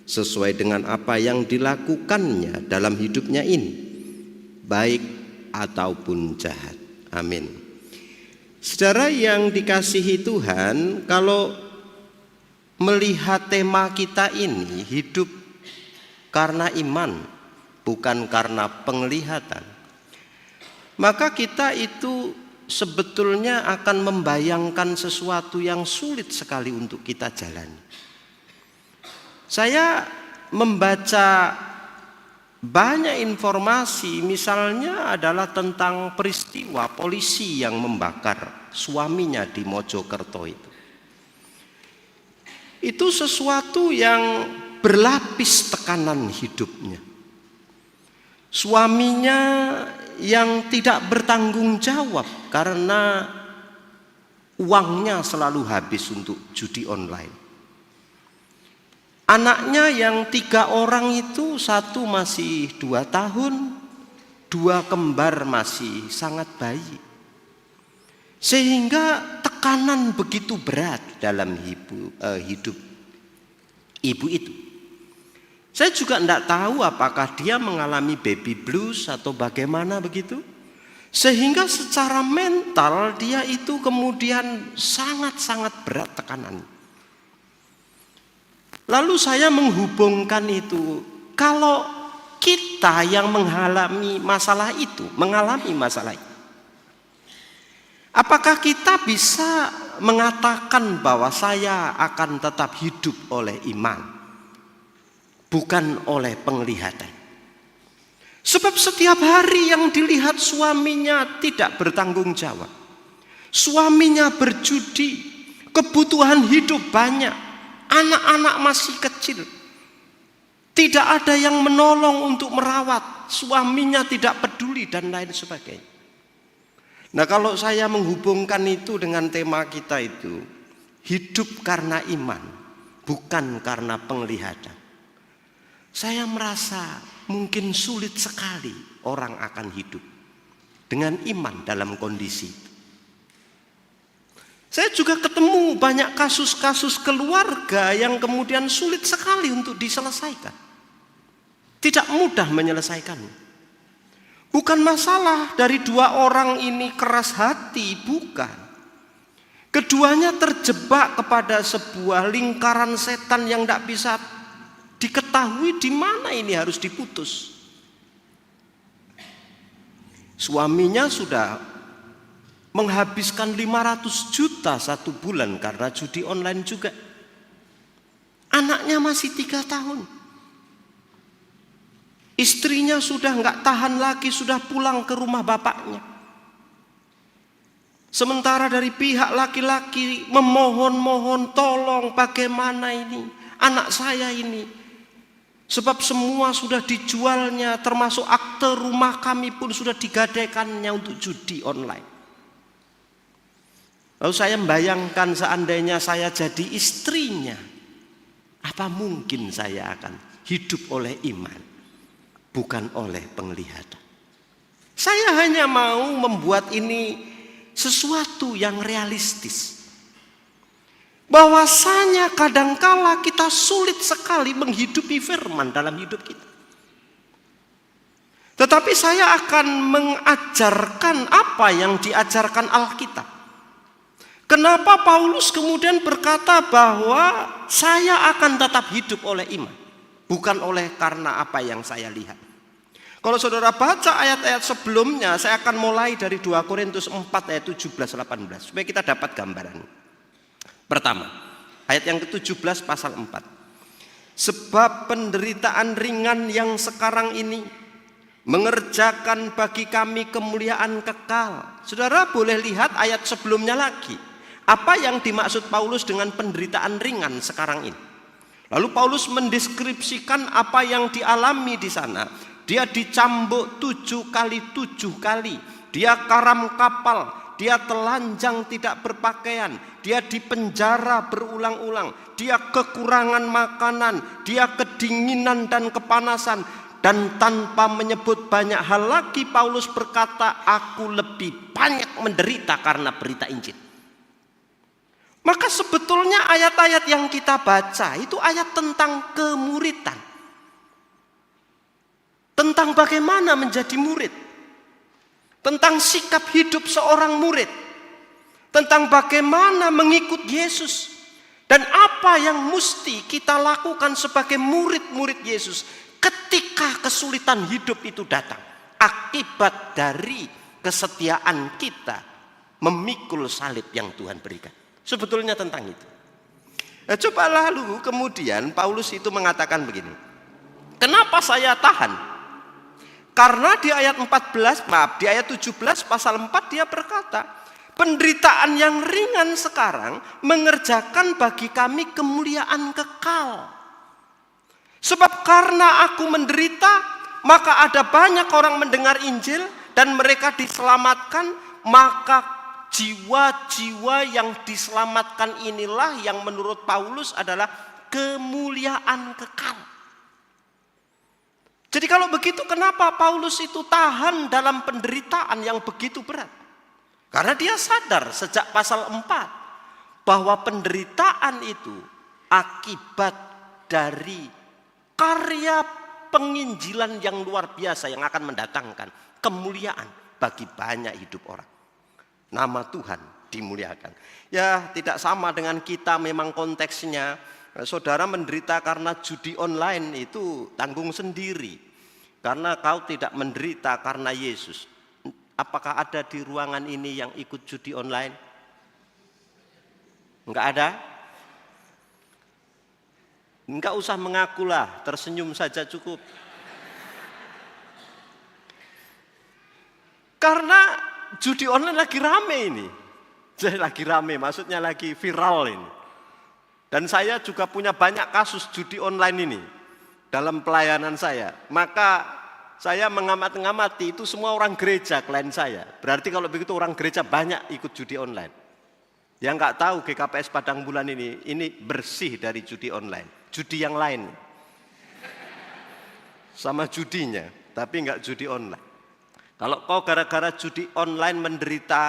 sesuai dengan apa yang dilakukannya dalam hidupnya ini, baik ataupun jahat. Amin. Saudara yang dikasihi Tuhan, kalau melihat tema kita ini, hidup karena iman, bukan karena penglihatan, maka kita itu sebetulnya akan membayangkan sesuatu yang sulit sekali untuk kita jalani. Saya membaca Banyak informasi, misalnya adalah tentang peristiwa polisi yang membakar suaminya di Mojokerto itu. Itu sesuatu yang berlapis tekanan hidupnya. Suaminya yang tidak bertanggung jawab karena uangnya selalu habis untuk judi online. Anaknya yang tiga orang itu, satu masih dua tahun, dua kembar masih sangat bayi. Sehingga tekanan begitu berat dalam hibu- eh, hidup ibu itu. Saya juga tidak tahu apakah dia mengalami baby blues atau bagaimana begitu. Sehingga secara mental dia itu kemudian sangat-sangat berat tekanan. Lalu saya menghubungkan itu, kalau kita yang mengalami masalah itu, mengalami masalah itu, apakah kita bisa mengatakan bahwa saya akan tetap hidup oleh iman, bukan oleh penglihatan? Sebab setiap hari yang dilihat suaminya tidak bertanggung jawab. Suaminya berjudi, kebutuhan hidup banyak, anak-anak masih kecil. Tidak ada yang menolong untuk merawat, suaminya tidak peduli dan lain sebagainya. Nah, kalau saya menghubungkan itu dengan tema kita itu, hidup karena iman, bukan karena penglihatan. Saya merasa mungkin sulit sekali orang akan hidup dengan iman dalam kondisi itu. Saya juga ketemu banyak kasus-kasus keluarga yang kemudian sulit sekali untuk diselesaikan. Tidak mudah menyelesaikan. Bukan masalah dari dua orang ini keras hati, bukan. Keduanya terjebak kepada sebuah lingkaran setan yang tidak bisa diketahui di mana ini harus diputus. Suaminya sudah menghabiskan lima ratus juta satu bulan karena judi online juga. Anaknya masih tiga tahun. Istrinya sudah nggak tahan lagi, sudah pulang ke rumah bapaknya. Sementara dari pihak laki-laki memohon-mohon, "Tolong, bagaimana ini? Anak saya ini." Sebab semua sudah dijualnya, termasuk akte rumah kami pun sudah digadaikannya untuk judi online. Lalu saya membayangkan, seandainya saya jadi istrinya, apa mungkin saya akan hidup oleh iman, bukan oleh penglihatan? Saya hanya mau membuat ini sesuatu yang realistis. Bahwasanya kadangkala kita sulit sekali menghidupi firman dalam hidup kita. Tetapi saya akan mengajarkan apa yang diajarkan Alkitab. Kenapa Paulus kemudian berkata bahwa saya akan tetap hidup oleh iman, bukan oleh karena apa yang saya lihat. Kalau saudara baca ayat-ayat sebelumnya, saya akan mulai dari dua Korintus empat ayat tujuh belas delapan belas, supaya kita dapat gambaran. Pertama, ayat yang ketujuh belas pasal empat. "Sebab penderitaan ringan yang sekarang ini mengerjakan bagi kami kemuliaan kekal." Saudara boleh lihat ayat sebelumnya lagi. Apa yang dimaksud Paulus dengan penderitaan ringan sekarang ini? Lalu Paulus mendeskripsikan apa yang dialami di sana. Dia dicambuk tujuh kali tujuh kali. Dia karam kapal. Dia telanjang tidak berpakaian. Dia dipenjara berulang-ulang. Dia kekurangan makanan. Dia kedinginan dan kepanasan. Dan tanpa menyebut banyak hal lagi, Paulus berkata, "Aku lebih banyak menderita karena berita Injil." Maka sebetulnya ayat-ayat yang kita baca itu ayat tentang kemuritan. Tentang bagaimana menjadi murid. Tentang sikap hidup seorang murid. Tentang bagaimana mengikut Yesus. Dan apa yang mesti kita lakukan sebagai murid-murid Yesus ketika kesulitan hidup itu datang. Akibat dari kesetiaan kita memikul salib yang Tuhan berikan. Sebetulnya tentang itu. Nah, coba lalu kemudian Paulus itu mengatakan begini, "Kenapa saya tahan?" Karena di ayat empat belas, maaf, di ayat tujuh belas pasal empat dia berkata, "Penderitaan yang ringan sekarang mengerjakan bagi kami kemuliaan kekal. Sebab karena aku menderita, maka ada banyak orang mendengar Injil dan mereka diselamatkan, maka jiwa-jiwa yang diselamatkan inilah yang menurut Paulus adalah kemuliaan kekal." Jadi kalau begitu, kenapa Paulus itu tahan dalam penderitaan yang begitu berat? Karena dia sadar sejak pasal empat bahwa penderitaan itu akibat dari karya penginjilan yang luar biasa yang akan mendatangkan kemuliaan bagi banyak hidup orang. Nama Tuhan dimuliakan. Ya, tidak sama dengan kita memang konteksnya. Saudara menderita karena judi online, itu tanggung sendiri. Karena kau tidak menderita karena Yesus. Apakah ada di ruangan ini yang ikut judi online? Enggak ada? Enggak usah mengakulah, tersenyum saja cukup. Karena judi online lagi rame ini. Jadi lagi rame, maksudnya lagi viral ini. Dan saya juga punya banyak kasus judi online ini dalam pelayanan saya. Maka saya mengamat-ngamati itu semua orang gereja klien saya. Berarti kalau begitu orang gereja banyak ikut judi online. Yang nggak tahu G K P S Padang Bulan ini, ini bersih dari judi online. Judi yang lain. Sama judinya, tapi nggak judi online. Kalau kau gara-gara judi online menderita,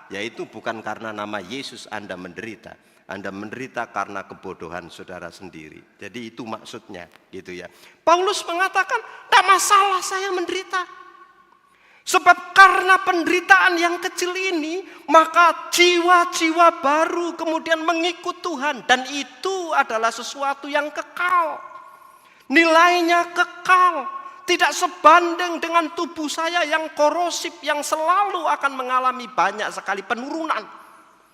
ya itu bukan karena nama Yesus Anda menderita. Anda menderita karena kebodohan saudara sendiri. Jadi itu maksudnya gitu ya. Paulus mengatakan, "Tak masalah saya menderita." Sebab karena penderitaan yang kecil ini, maka jiwa-jiwa baru kemudian mengikut Tuhan. Dan itu adalah sesuatu yang kekal. Nilainya kekal. Tidak sebanding dengan tubuh saya yang korosif, yang selalu akan mengalami banyak sekali penurunan.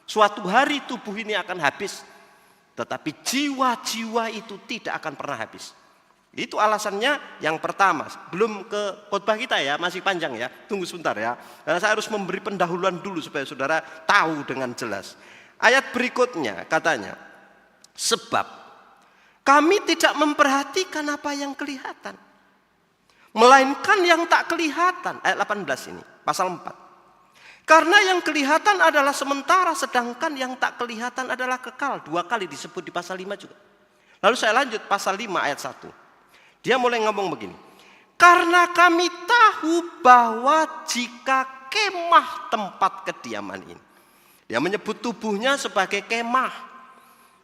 Suatu hari tubuh ini akan habis. Tetapi jiwa-jiwa itu tidak akan pernah habis. Itu alasannya yang pertama. Belum ke khotbah kita ya, masih panjang ya. Tunggu sebentar ya. Karena saya harus memberi pendahuluan dulu supaya saudara tahu dengan jelas. Ayat berikutnya katanya, "Sebab kami tidak memperhatikan apa yang kelihatan, melainkan yang tak kelihatan." Ayat delapan belas ini, pasal empat. "Karena yang kelihatan adalah sementara, sedangkan yang tak kelihatan adalah kekal." Dua kali disebut di pasal lima juga. Lalu saya lanjut pasal lima ayat satu. Dia mulai ngomong begini, "Karena kami tahu bahwa jika kemah tempat kediaman ini," dia menyebut tubuhnya sebagai kemah,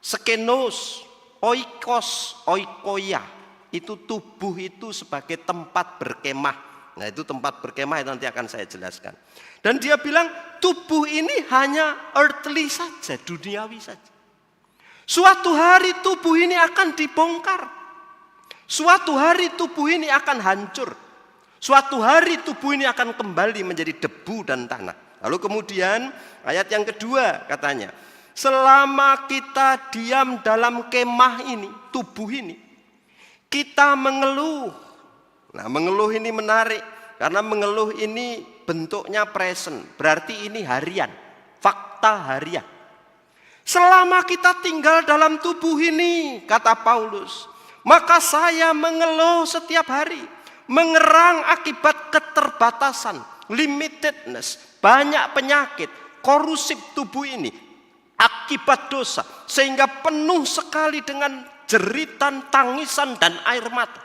skenos, oikos, oikoya, itu tubuh itu sebagai tempat berkemah. Nah, itu tempat berkemah itu nanti akan saya jelaskan. Dan dia bilang, "Tubuh ini hanya earthly saja, duniawi saja. Suatu hari tubuh ini akan dibongkar. Suatu hari tubuh ini akan hancur. Suatu hari tubuh ini akan kembali menjadi debu dan tanah." Lalu kemudian ayat yang kedua katanya, "Selama kita diam dalam kemah ini, tubuh ini, kita mengeluh." Nah, mengeluh ini menarik karena mengeluh ini bentuknya present, berarti ini harian, fakta harian. "Selama kita tinggal dalam tubuh ini," kata Paulus, "maka saya mengeluh setiap hari, mengerang akibat keterbatasan, limitedness, banyak penyakit, korusif tubuh ini, akibat dosa, sehingga penuh sekali dengan jeritan, tangisan, dan air mata.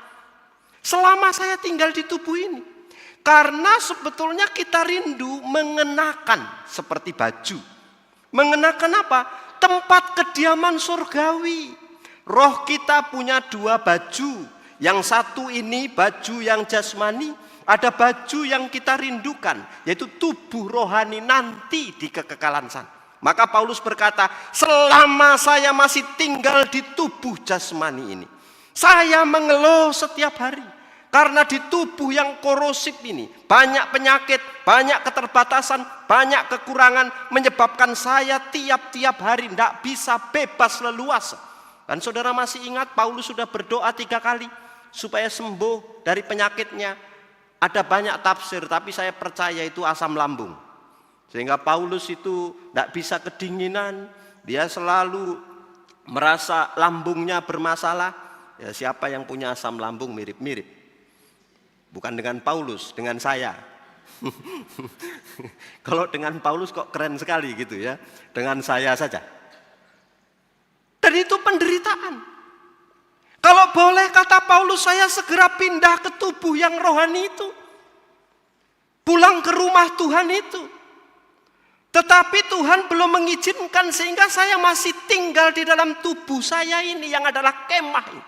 Selama saya tinggal di tubuh ini." Karena sebetulnya kita rindu mengenakan seperti baju. Mengenakan apa? Tempat kediaman surgawi. Roh kita punya dua baju. Yang satu ini baju yang jasmani, ada baju yang kita rindukan, yaitu tubuh rohani nanti di kekekalan sana. Maka Paulus berkata, "Selama saya masih tinggal di tubuh jasmani ini, saya mengeluh setiap hari. Karena di tubuh yang korosif ini, banyak penyakit, banyak keterbatasan, banyak kekurangan, menyebabkan saya tiap-tiap hari tidak bisa bebas leluasa." Dan saudara masih ingat, Paulus sudah berdoa tiga kali supaya sembuh dari penyakitnya. Ada banyak tafsir, tapi saya percaya itu asam lambung. Sehingga Paulus itu tidak bisa kedinginan, dia selalu merasa lambungnya bermasalah. Ya, siapa yang punya asam lambung mirip-mirip? Bukan dengan Paulus, dengan saya. Kalau dengan Paulus kok keren sekali gitu ya, dengan saya saja. Dan itu penderitaan. Kalau boleh, kata Paulus, saya segera pindah ke tubuh yang rohani itu. Pulang ke rumah Tuhan itu. Tetapi Tuhan belum mengizinkan, sehingga saya masih tinggal di dalam tubuh saya ini yang adalah kemah ini.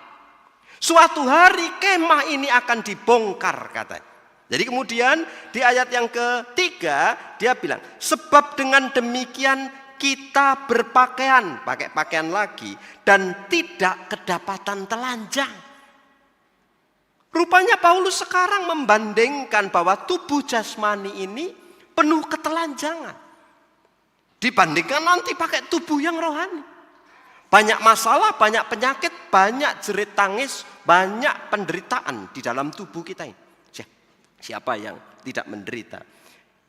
Suatu hari kemah ini akan dibongkar, katanya. Jadi kemudian di ayat yang ketiga dia bilang, "Sebab dengan demikian kita berpakaian," pakai pakaian lagi, "dan tidak kedapatan telanjang." Rupanya Paulus sekarang membandingkan bahwa tubuh jasmani ini penuh ketelanjangan dibandingkan nanti pakai tubuh yang rohani. Banyak masalah, banyak penyakit, banyak jerit tangis, banyak penderitaan di dalam tubuh kita ini. Siapa yang tidak menderita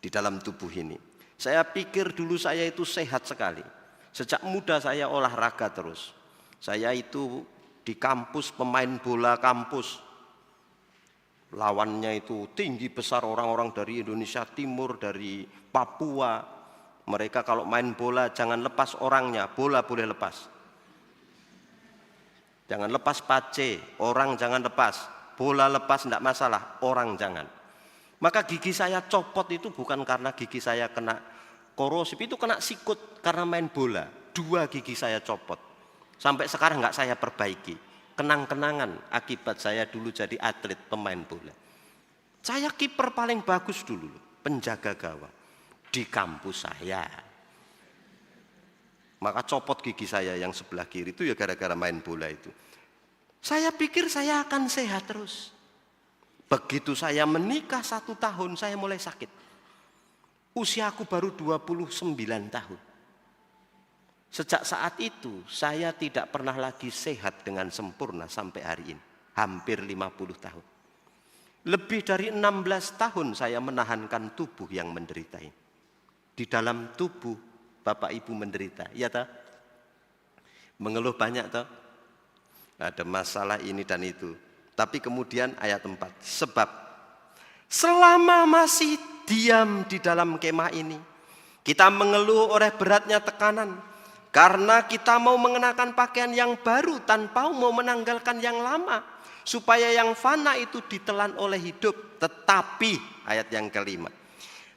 di dalam tubuh ini? Saya pikir dulu saya itu sehat sekali. Sejak muda saya olahraga terus. Saya itu di kampus pemain bola kampus. Lawannya itu tinggi besar, orang-orang dari Indonesia Timur, dari Papua. Mereka kalau main bola jangan lepas orangnya, bola boleh lepas. Jangan lepas pace, orang jangan lepas. Bola lepas tidak masalah, orang jangan. Maka gigi saya copot itu bukan karena gigi saya kena korosif, itu kena sikut karena main bola. Dua gigi saya copot. Sampai sekarang nggak saya perbaiki. Kenang-kenangan akibat saya dulu jadi atlet pemain bola. Saya kiper paling bagus dulu, penjaga gawang di kampus saya. Maka copot gigi saya yang sebelah kiri itu ya gara-gara main bola itu. Saya pikir saya akan sehat terus. Begitu saya menikah satu tahun, saya mulai sakit. Usiaku baru dua puluh sembilan tahun. Sejak saat itu, saya tidak pernah lagi sehat dengan sempurna sampai hari ini. Hampir lima puluh tahun. Lebih dari enam belas tahun saya menahankan tubuh yang menderita ini. Di dalam tubuh Bapak Ibu menderita, ya toh? Mengeluh banyak toh? Ada masalah ini dan itu. Tapi kemudian ayat empat, "Sebab selama masih diam di dalam kemah ini, kita mengeluh oleh beratnya tekanan, karena kita mau mengenakan pakaian yang baru tanpa mau menanggalkan yang lama, supaya yang fana itu ditelan oleh hidup." Tetapi, ayat yang kelima,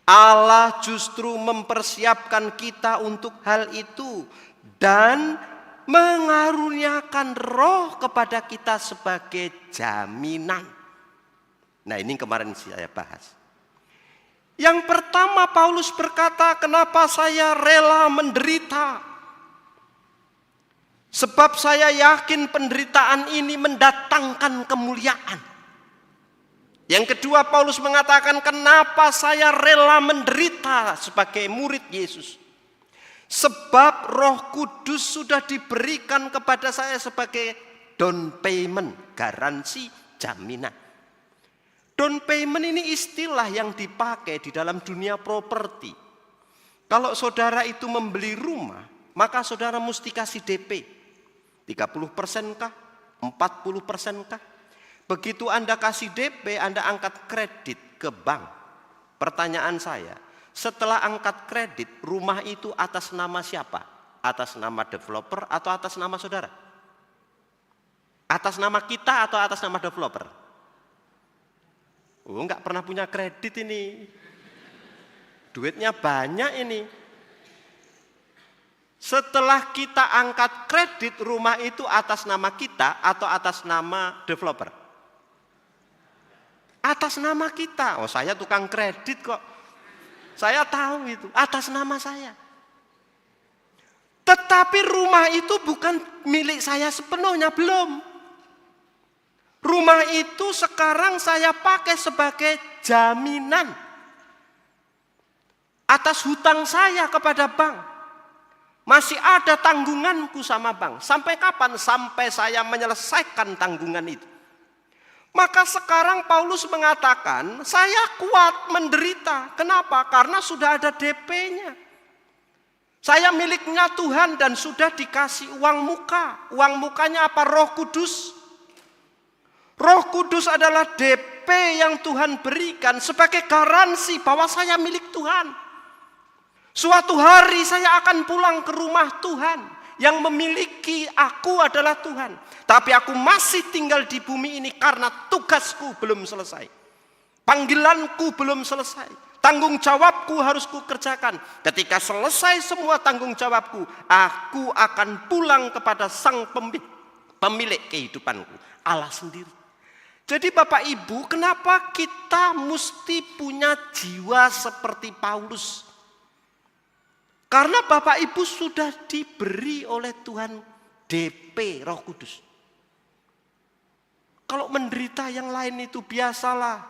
Allah justru mempersiapkan kita untuk hal itu dan mengaruniakan Roh kepada kita sebagai jaminan. Nah, ini kemarin saya bahas. Yang pertama, Paulus berkata, "Kenapa saya rela menderita? Sebab saya yakin penderitaan ini mendatangkan kemuliaan." Yang kedua, Paulus mengatakan, "Kenapa saya rela menderita sebagai murid Yesus? Sebab Roh Kudus sudah diberikan kepada saya sebagai down payment, garansi, jaminan." Down payment ini istilah yang dipakai di dalam dunia properti. Kalau saudara itu membeli rumah, maka saudara mesti kasih D P. Tiga puluh persen kah? Empat puluh persen kah? Begitu Anda kasih D P, Anda angkat kredit ke bank. Pertanyaan saya, setelah angkat kredit, rumah itu atas nama siapa? Atas nama developer atau atas nama saudara? Atas nama kita atau atas nama developer? Oh, nggak pernah punya kredit ini. Duitnya banyak ini. Setelah kita angkat kredit, rumah itu atas nama kita atau atas nama developer? Atas nama kita. Oh, saya tukang kredit kok. Saya tahu itu, atas nama saya. Tetapi rumah itu bukan milik saya sepenuhnya, belum. Rumah itu sekarang saya pakai sebagai jaminan atas hutang saya kepada bank. Masih ada tanggunganku sama bank. Sampai kapan? Sampai saya menyelesaikan tanggungan itu. Maka sekarang Paulus mengatakan, "Saya kuat menderita." Kenapa? Karena sudah ada D P-nya. Saya miliknya Tuhan dan sudah dikasih uang muka. Uang mukanya apa? Roh Kudus. Roh Kudus adalah D P yang Tuhan berikan sebagai garansi bahwa saya milik Tuhan. Suatu hari saya akan pulang ke rumah Tuhan. Yang memiliki aku adalah Tuhan. Tapi aku masih tinggal di bumi ini karena tugasku belum selesai. Panggilanku belum selesai. Tanggung jawabku harus kukerjakan. Ketika selesai semua tanggung jawabku, aku akan pulang kepada sang pemi- pemilik kehidupanku, Allah sendiri. Jadi Bapak Ibu, kenapa kita mesti punya jiwa seperti Paulus? Karena Bapak Ibu sudah diberi oleh Tuhan D P Roh Kudus. Kalau menderita yang lain itu biasalah.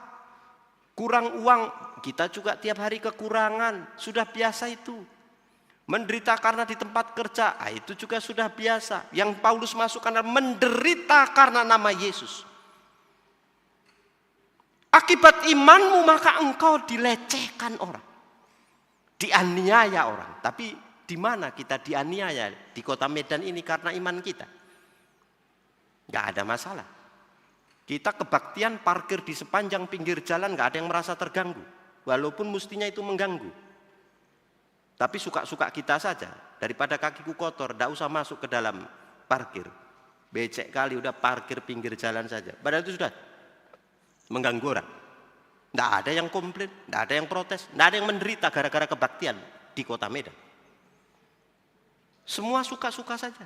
Kurang uang, kita juga tiap hari kekurangan. Sudah biasa itu. Menderita karena di tempat kerja, ah, itu juga sudah biasa. Yang Paulus masukkan adalah menderita karena nama Yesus. Akibat imanmu maka engkau dilecehkan orang. Dianiaya orang. Tapi di mana kita dianiaya? Di kota Medan ini karena iman kita. Nggak ada masalah. Kita kebaktian parkir di sepanjang pinggir jalan, nggak ada yang merasa terganggu. Walaupun mestinya itu mengganggu. Tapi suka-suka kita saja. Daripada kakiku kotor, nggak usah masuk ke dalam parkir. Becek kali, udah parkir pinggir jalan saja. Padahal itu sudah mengganggu orang. Nggak ada yang komplain, nggak ada yang protes, nggak ada yang menderita gara-gara kebaktian di kota Medan. Semua suka-suka saja.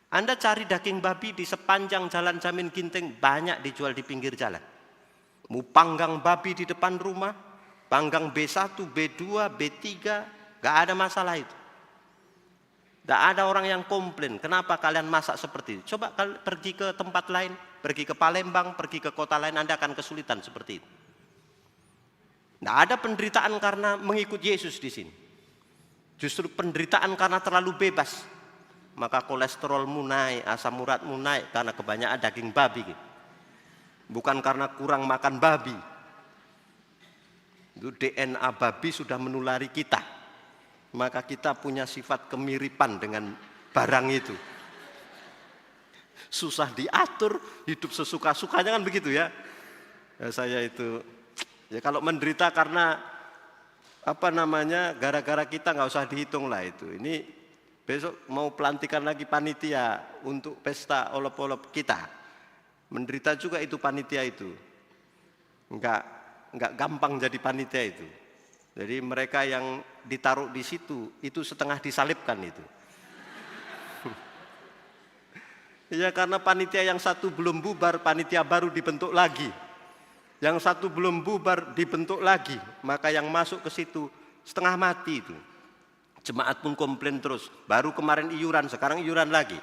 Anda cari daging babi di sepanjang jalan Jamin Ginting, banyak dijual di pinggir jalan. Mau panggang babi di depan rumah, panggang B satu, B dua, B tiga, nggak ada masalah itu. Nggak ada orang yang komplain, "Kenapa kalian masak seperti itu?" Coba kal- pergi ke tempat lain, pergi ke Palembang, pergi ke kota lain, Anda akan kesulitan seperti itu. Nggak ada penderitaan karena mengikut Yesus di sini. Justru penderitaan karena terlalu bebas. Maka kolesterolmu naik, asam uratmu naik karena kebanyakan daging babi. Bukan karena kurang makan babi. Itu D N A babi sudah menulari kita. Maka kita punya sifat kemiripan dengan barang itu. Susah diatur, hidup sesuka-sukanya, kan begitu ya. Ya, saya itu, ya, kalau menderita karena, apa namanya, gara-gara kita, nggak usah dihitung lah itu. Ini besok mau pelantikan lagi panitia untuk pesta olop-olop kita. Menderita juga itu panitia itu. Nggak, nggak gampang jadi panitia itu. Jadi mereka yang ditaruh di situ, itu setengah disalibkan itu. Iya, karena panitia yang satu belum bubar, panitia baru dibentuk lagi. Yang satu belum bubar, dibentuk lagi. Maka yang masuk ke situ setengah mati itu. Jemaat pun komplain terus. Baru kemarin iuran, sekarang iuran lagi.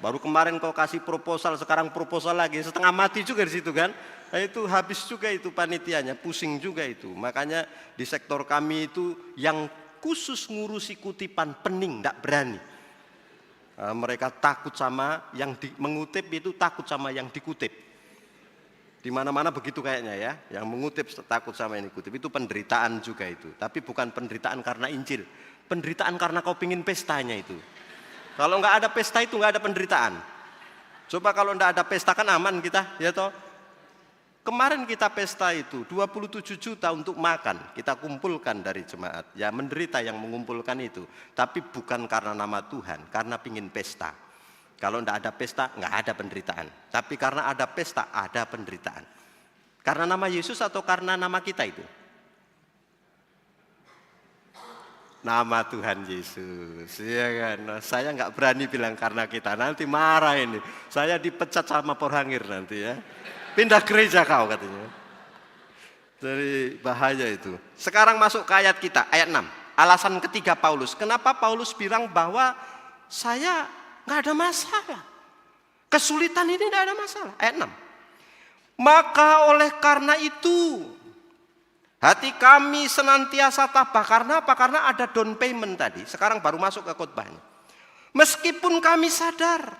Baru kemarin kau kasih proposal, sekarang proposal lagi. Setengah mati juga di situ kan. Nah, itu habis juga itu panitianya, pusing juga itu. Makanya di sektor kami itu yang khusus ngurusi kutipan pening, ndak berani. Ah, mereka takut sama yang di, mengutip itu, takut sama yang dikutip. Di mana-mana begitu kayaknya ya, yang mengutip takut sama yang dikutip. Itu penderitaan juga itu, tapi bukan penderitaan karena Injil. Penderitaan karena kau pingin pestanya itu. Kalau nggak ada pesta itu nggak ada penderitaan. Coba kalau nggak ada pesta kan aman kita, ya toh? Kemarin kita pesta itu dua puluh tujuh juta untuk makan, kita kumpulkan dari jemaat. Ya, menderita yang mengumpulkan itu, tapi bukan karena nama Tuhan, karena pingin pesta. Kalau ndak ada pesta, nggak ada penderitaan. Tapi karena ada pesta, ada penderitaan. Karena nama Yesus atau karena nama kita itu? Nama Tuhan Yesus, ya kan? Nah, saya nggak berani bilang karena kita, nanti marah ini. Saya dipecat sama Porhangir nanti ya. "Pindah gereja kau," katanya. Jadi bahaya itu. Sekarang masuk ke ayat kita, ayat enam. Alasan ketiga Paulus. Kenapa Paulus bilang bahwa saya nggak ada masalah? Kesulitan ini tidak ada masalah. Ayat enam. "Maka oleh karena itu, hati kami senantiasa tabah." Karena apa? Karena ada down payment tadi. Sekarang baru masuk ke khotbahnya. "Meskipun kami sadar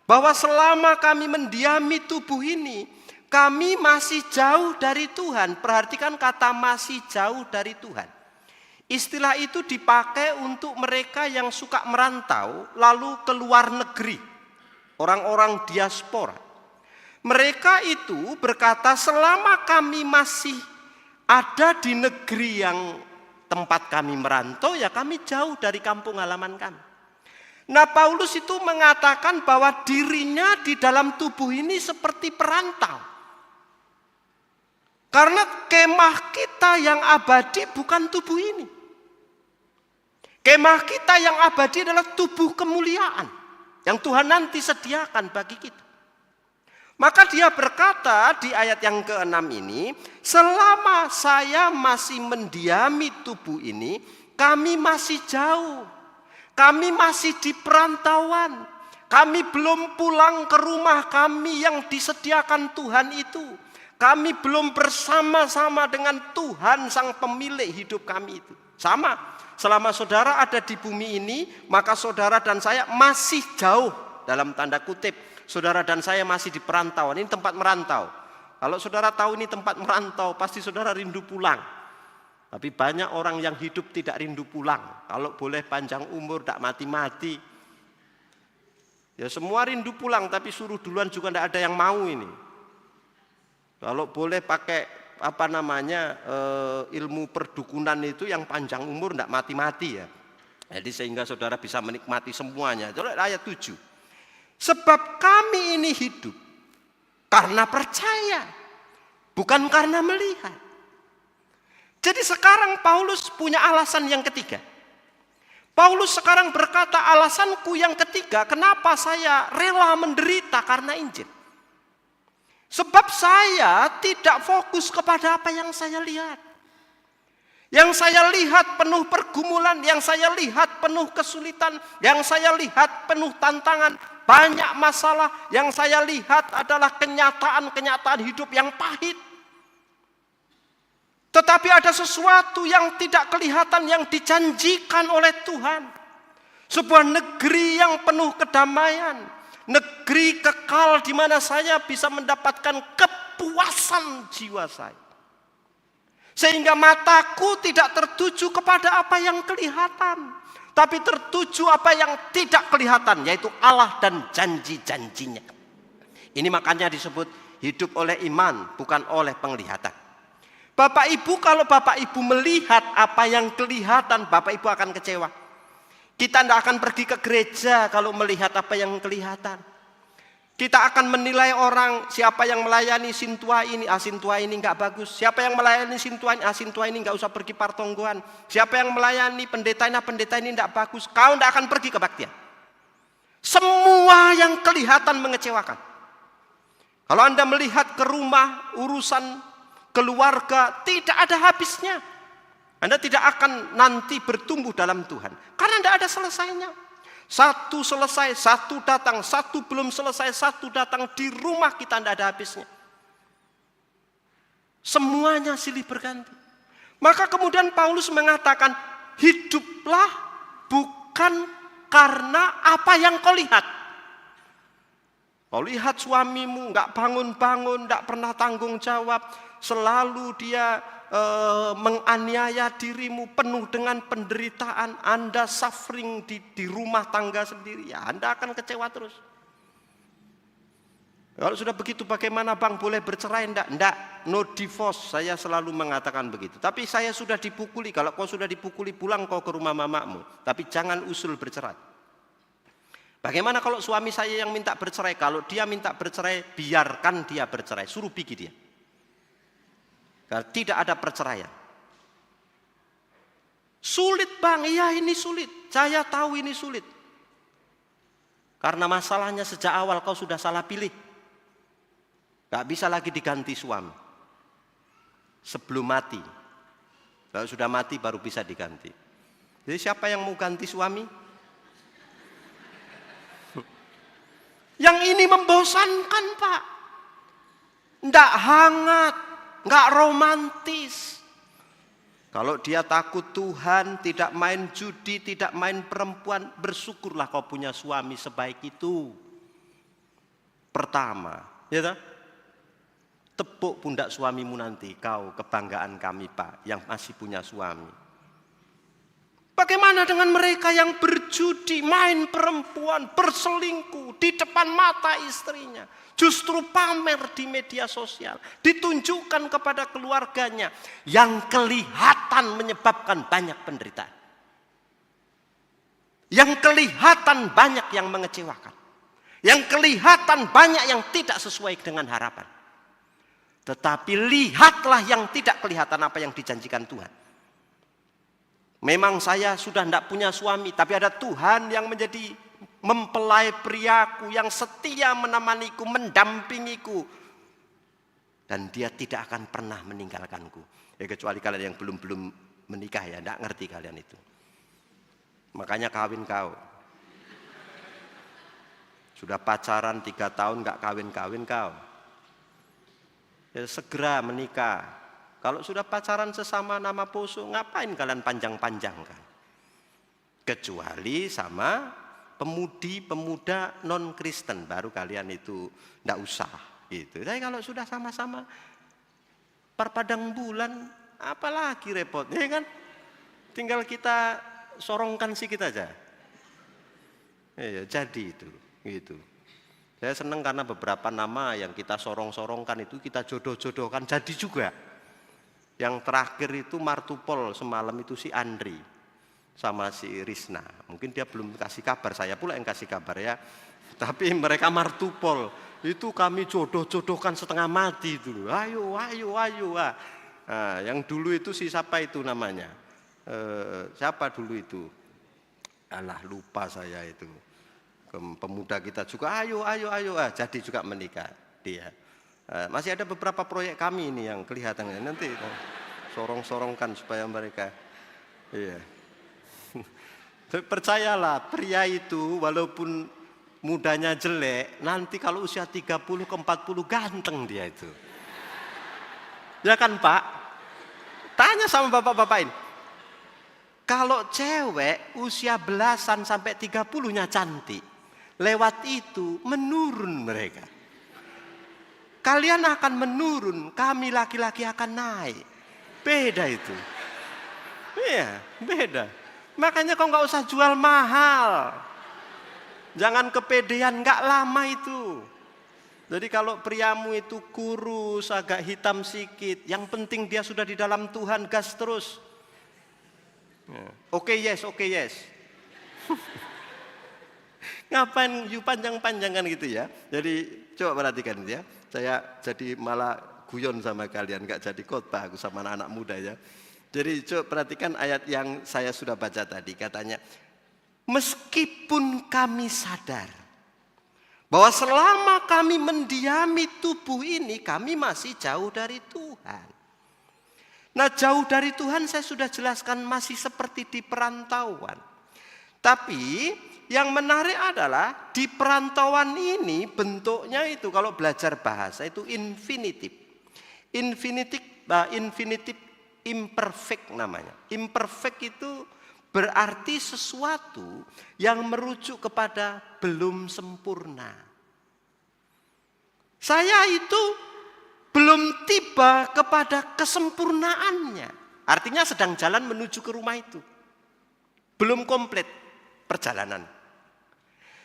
bahwa selama kami mendiami tubuh ini, Kami masih jauh dari Tuhan. Perhatikan kata "masih jauh dari Tuhan". Istilah itu dipakai untuk mereka yang suka merantau, lalu ke luar negeri, orang-orang diaspora. Mereka itu berkata, "Selama kami masih ada di negeri yang tempat kami merantau, ya kami jauh dari kampung halaman kami." Nah, Paulus itu mengatakan bahwa dirinya di dalam tubuh ini seperti perantau. Karena kemah kita yang abadi bukan tubuh ini. Kemah kita yang abadi adalah tubuh kemuliaan yang Tuhan nanti sediakan bagi kita. Maka dia berkata di ayat yang keenam ini, "Selama saya masih mendiami tubuh ini, kami masih jauh. Kami masih di perantauan. Kami belum pulang ke rumah kami yang disediakan Tuhan itu. Kami belum bersama-sama dengan Tuhan, sang pemilik hidup kami itu." Sama, selama saudara ada di bumi ini, maka saudara dan saya masih jauh, dalam tanda kutip. Saudara dan saya masih di perantauan. Ini tempat merantau. Kalau saudara tahu ini tempat merantau, pasti saudara rindu pulang. Tapi banyak orang yang hidup tidak rindu pulang. Kalau boleh panjang umur, tidak mati-mati. Ya, semua rindu pulang, tapi suruh duluan juga tidak ada yang mau ini. Kalau boleh pakai, apa namanya, eh, ilmu perdukunan itu, yang panjang umur tidak mati-mati, ya. Jadi sehingga saudara bisa menikmati semuanya. Coba ayat tujuh. "Sebab kami ini hidup karena percaya, bukan karena melihat." Jadi sekarang Paulus punya alasan yang ketiga. Paulus sekarang berkata, "Alasanku yang ketiga kenapa saya rela menderita karena Injil. Sebab saya tidak fokus kepada apa yang saya lihat. Yang saya lihat penuh pergumulan, yang saya lihat penuh kesulitan, yang saya lihat penuh tantangan, banyak masalah, yang saya lihat adalah kenyataan-kenyataan hidup yang pahit. Tetapi ada sesuatu yang tidak kelihatan yang dijanjikan oleh Tuhan. Sebuah negeri yang penuh kedamaian, negeri kekal di mana saya bisa mendapatkan kepuasan jiwa saya. Sehingga mataku tidak tertuju kepada apa yang kelihatan, tapi tertuju apa yang tidak kelihatan, yaitu Allah dan janji-janjinya." Ini makanya disebut hidup oleh iman, bukan oleh penglihatan. Bapak Ibu, kalau Bapak Ibu melihat apa yang kelihatan, Bapak Ibu akan kecewa. Kita tidak akan pergi ke gereja kalau melihat apa yang kelihatan. Kita akan menilai orang, siapa yang melayani sintua ini, ah, sintua ini nggak bagus. Siapa yang melayani sintua ini, ah, sintua ini nggak usah pergi partonggoan. Siapa yang melayani pendeta ini, ah, pendeta ini nggak bagus. Kau nggak akan pergi kebaktian. Semua yang kelihatan mengecewakan. Kalau Anda melihat ke rumah, urusan keluarga, tidak ada habisnya. Anda tidak akan nanti bertumbuh dalam Tuhan. Karena tidak ada selesainya. Satu selesai, satu datang, satu belum selesai, satu datang, di rumah kita tidak ada habisnya. Semuanya silih berganti. Maka kemudian Paulus mengatakan, "Hiduplah bukan karena apa yang kau lihat." Kau lihat suamimu nggak bangun-bangun, nggak pernah tanggung jawab, selalu dia, eh, menganiaya dirimu, penuh dengan penderitaan, Anda suffering di, di rumah tangga sendiri, ya Anda akan kecewa terus. Kalau sudah begitu, bagaimana, Bang, boleh bercerai? Ndak, ndak, no divorce, saya selalu mengatakan begitu. Tapi saya sudah dipukuli, kalau kau sudah dipukuli, pulang kau ke rumah mamamu. Tapi jangan usul bercerai. Bagaimana kalau suami saya yang minta bercerai? Kalau dia minta bercerai, biarkan dia bercerai, suruh pergi dia. Karena tidak ada perceraian. "Sulit, Bang." Iya, ini sulit. Saya tahu ini sulit. Karena masalahnya sejak awal kau sudah salah pilih. Gak bisa lagi diganti suami. Sebelum mati. Kalau sudah mati baru bisa diganti. Jadi siapa yang mau ganti suami? Yang ini membosankan, Pak. Ndak hangat, nggak romantis. Kalau dia takut Tuhan, tidak main judi, tidak main perempuan, bersyukurlah kau punya suami sebaik itu. Pertama, ya toh? Tepuk pundak suamimu nanti, kau kebanggaan kami, Pak, yang masih punya suami. Bagaimana dengan mereka yang berjudi, main perempuan, berselingkuh di depan mata istrinya, justru pamer di media sosial, ditunjukkan kepada keluarganya, yang kelihatan menyebabkan banyak penderitaan. Yang kelihatan banyak yang mengecewakan. Yang kelihatan banyak yang tidak sesuai dengan harapan. Tetapi lihatlah yang tidak kelihatan, apa yang dijanjikan Tuhan. Memang saya sudah tidak punya suami, tapi ada Tuhan yang menjadi mempelai priaku, yang setia menemaniku, mendampingiku. Dan dia tidak akan pernah meninggalkanku. Ya, kecuali kalian yang belum-belum menikah, ya, tidak ngerti kalian itu. Makanya kawin kau. Sudah pacaran tiga tahun nggak kawin-kawin kau. Ya, segera menikah. Kalau sudah pacaran sesama nama poso, ngapain kalian panjang-panjangkan? Kecuali sama pemudi-pemuda non-Kristen, baru kalian itu ndak usah gitu. Tapi kalau sudah sama-sama parpadang bulan, apalagi repotnya, ya kan? Tinggal kita sorongkan sikit aja. Iya, jadi itu, gitu. Saya senang karena beberapa nama yang kita sorong-sorongkan itu, kita jodoh-jodohkan, jadi juga. Yang terakhir itu Martupol semalam itu, si Andri sama si Risna. Mungkin dia belum kasih kabar, saya pula yang kasih kabar, ya. Tapi mereka Martupol, itu kami jodoh-jodohkan setengah mati itu. Ayo, ayo, ayo. Ah. Nah, yang dulu itu si siapa itu namanya? Eh, siapa dulu itu? Alah, lupa saya itu. Pemuda kita juga, ayo, ayo, ayo, ah, jadi juga menikah dia. Eh, masih ada beberapa proyek kami ini yang kelihatan, nanti sorong-sorongkan supaya mereka, iya. Tapi percayalah, pria itu walaupun mudanya jelek, nanti kalau usia tiga puluh ke empat puluh ganteng dia itu. Ya kan, Pak? Tanya sama bapak-bapak ini. Kalau cewek usia belasan sampai tiga puluhnya cantik, lewat itu menurun mereka. Kalian akan menurun, kami laki-laki akan naik. Beda itu. Iya, beda. Makanya kau nggak usah jual mahal. Jangan kepedean, nggak lama itu. Jadi kalau priamu itu kurus, agak hitam sikit, yang penting dia sudah di dalam Tuhan, gas terus. Ya. Oke, yes, oke, yes. Ngapain you panjang-panjangan gitu ya? Jadi coba perhatikan ya. Saya jadi malah guyon sama kalian, nggak jadi khotbah aku sama anak-anak muda ya. Jadi coba perhatikan ayat yang saya sudah baca tadi, katanya, "Meskipun kami sadar bahwa selama kami mendiami tubuh ini, kami masih jauh dari Tuhan." Nah, jauh dari Tuhan saya sudah jelaskan, masih seperti di perantauan. Tapi yang menarik adalah di perantauan ini bentuknya itu, kalau belajar bahasa itu infinitif. Infinitif, eh, infinitif imperfect namanya. Imperfect itu berarti sesuatu yang merujuk kepada belum sempurna. Saya itu belum tiba kepada kesempurnaannya. Artinya sedang jalan menuju ke rumah itu. Belum komplit perjalanan.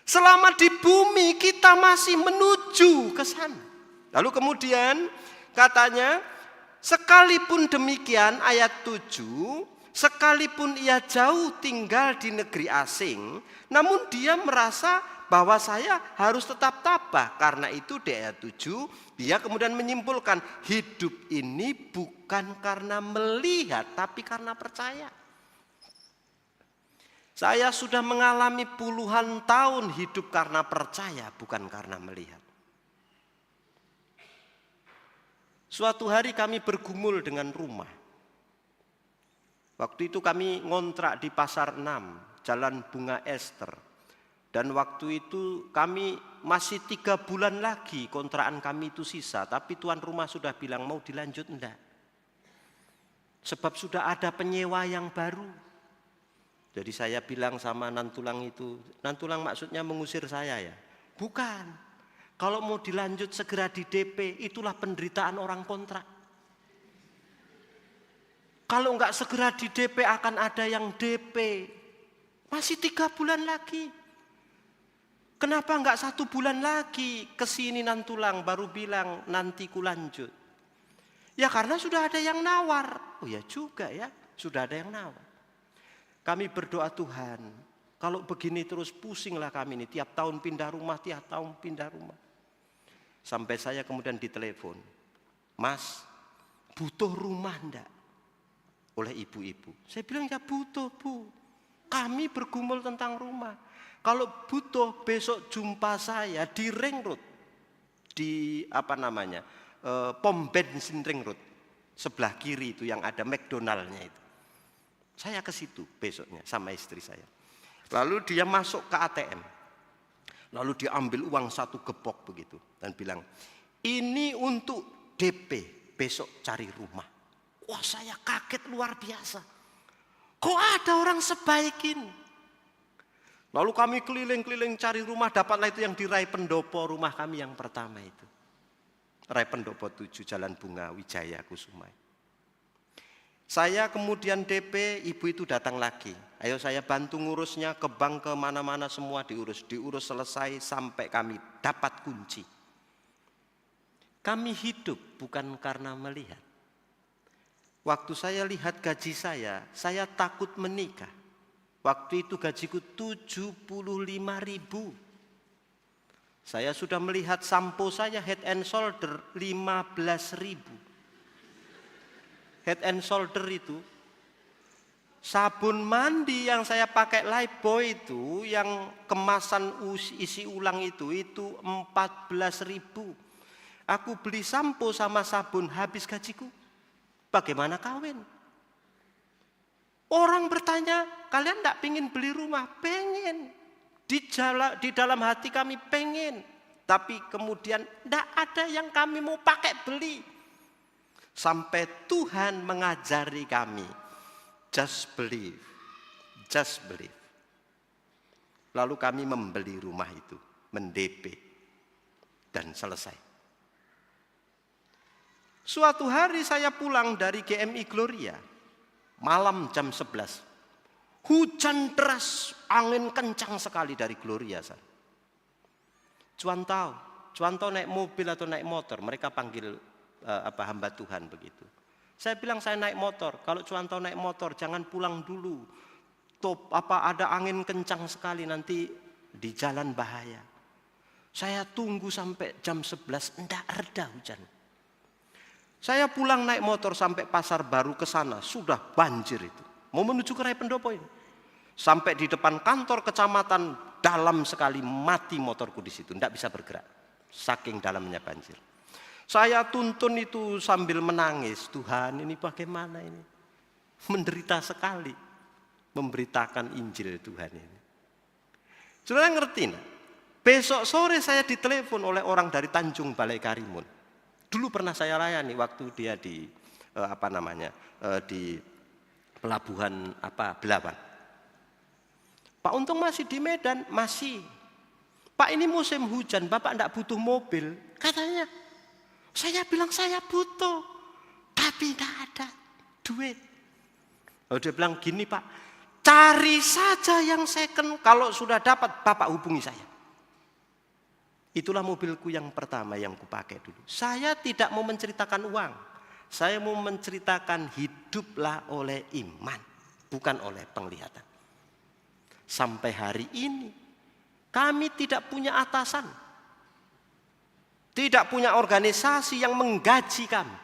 Selama di bumi kita masih menuju ke sana. Lalu kemudian katanya, sekalipun demikian, ayat tujuh, sekalipun ia jauh tinggal di negeri asing, namun dia merasa bahwa saya harus tetap tabah. Karena itu di ayat tujuh, dia kemudian menyimpulkan, hidup ini bukan karena melihat, tapi karena percaya. Saya sudah mengalami puluhan tahun hidup karena percaya, bukan karena melihat. Suatu hari kami bergumul dengan rumah. Waktu itu kami ngontrak di Pasar enam, Jalan Bunga Ester. Dan waktu itu kami masih tiga bulan lagi kontrakan kami itu sisa, tapi tuan rumah sudah bilang, "Mau dilanjut enggak?" Sebab sudah ada penyewa yang baru. Jadi saya bilang sama nantulang itu, nantulang maksudnya mengusir saya ya? Bukan. Kalau mau dilanjut segera di D P, itulah penderitaan orang kontrak. Kalau nggak segera di D P akan ada yang D P. Masih tiga bulan lagi. Kenapa nggak satu bulan lagi ke sini nantulang baru bilang nanti ku lanjut? Ya karena sudah ada yang nawar. Oh ya juga ya, sudah ada yang nawar. Kami berdoa Tuhan, kalau begini terus pusinglah kami ini. Tiap tahun pindah rumah, tiap tahun pindah rumah. Sampai saya kemudian ditelepon, "Mas, butuh rumah ndak?" Oleh ibu-ibu. Saya bilang, "Ya butuh, Bu. Kami bergumul tentang rumah. Kalau butuh, besok jumpa saya di ring road. Di apa namanya, eh, pom bensin ring road. Sebelah kiri itu yang ada McDonald-nya itu." Saya ke situ besoknya sama istri saya. Lalu dia masuk ke A T M. Lalu dia ambil uang satu gepok begitu dan bilang, "Ini untuk D P, besok cari rumah." Wah, saya kaget luar biasa. Kok ada orang sebaik ini? Lalu kami keliling-keliling cari rumah, dapatlah itu yang di Rai Pendopo, rumah kami yang pertama itu. Rai Pendopo tujuh, Jalan Bunga Wijaya Kusuma. Saya kemudian D P, ibu itu datang lagi. Ayo saya bantu ngurusnya, ke bank, ke mana-mana, semua diurus. Diurus selesai sampai kami dapat kunci. Kami hidup bukan karena melihat. Waktu saya lihat gaji saya, saya takut menikah. Waktu itu gajiku tujuh puluh lima ribu. Saya sudah melihat sampo saya, Head and Shoulder, lima belas ribu. Head and Shoulder itu, sabun mandi yang saya pakai Lifebuoy itu, yang kemasan us-, isi ulang itu, itu empat belas ribu. Aku beli sampo sama sabun, habis gajiku. Bagaimana kawin? Orang bertanya, "Kalian tidak pengen beli rumah?" Pengen. Di, jala, di dalam hati kami pengen. Tapi kemudian tidak ada yang kami mau pakai beli. Sampai Tuhan mengajari kami, "Just believe, just believe." Lalu kami membeli rumah itu, men-D P, dan selesai. Suatu hari saya pulang dari G M I Gloria, malam jam sebelas. Hujan deras, angin kencang sekali dari Gloria sana. Cuan tahu, Cuan tahu naik mobil atau naik motor, mereka panggil, eh, apa, hamba Tuhan begitu. Saya bilang, "Saya naik motor." "Kalau Cuan tahu naik motor, jangan pulang dulu. Top, apa, ada angin kencang sekali, nanti di jalan bahaya." Saya tunggu sampai jam sebelas, ndak reda hujan. Saya pulang naik motor sampai Pasar Baru ke sana, sudah banjir itu. Mau menuju ke Rai Pendopo ini. Sampai di depan kantor kecamatan, dalam sekali, mati motorku di situ, ndak bisa bergerak. Saking dalamnya banjir. Saya tuntun itu sambil menangis, "Tuhan, ini bagaimana ini?" Menderita sekali memberitakan Injil Tuhan ini. Saudara ngerti, nah? Besok sore saya ditelepon oleh orang dari Tanjung Balai Karimun. Dulu pernah saya layani waktu dia di, eh, apa namanya, eh, di pelabuhan apa, Belawan. "Pak Untung masih di Medan?" "Masih." "Pak, ini musim hujan, Bapak ndak butuh mobil?" Katanya. Saya bilang, "Saya butuh, tapi ndak ada duit." Lalu dia bilang, "Gini, Pak, cari saja yang second, kalau sudah dapat, Bapak hubungi saya." Itulah mobilku yang pertama yang kupakai dulu. Saya tidak mau menceritakan uang. Saya mau menceritakan hiduplah oleh iman, bukan oleh penglihatan. Sampai hari ini, kami tidak punya atasan. Tidak punya organisasi yang menggaji kami.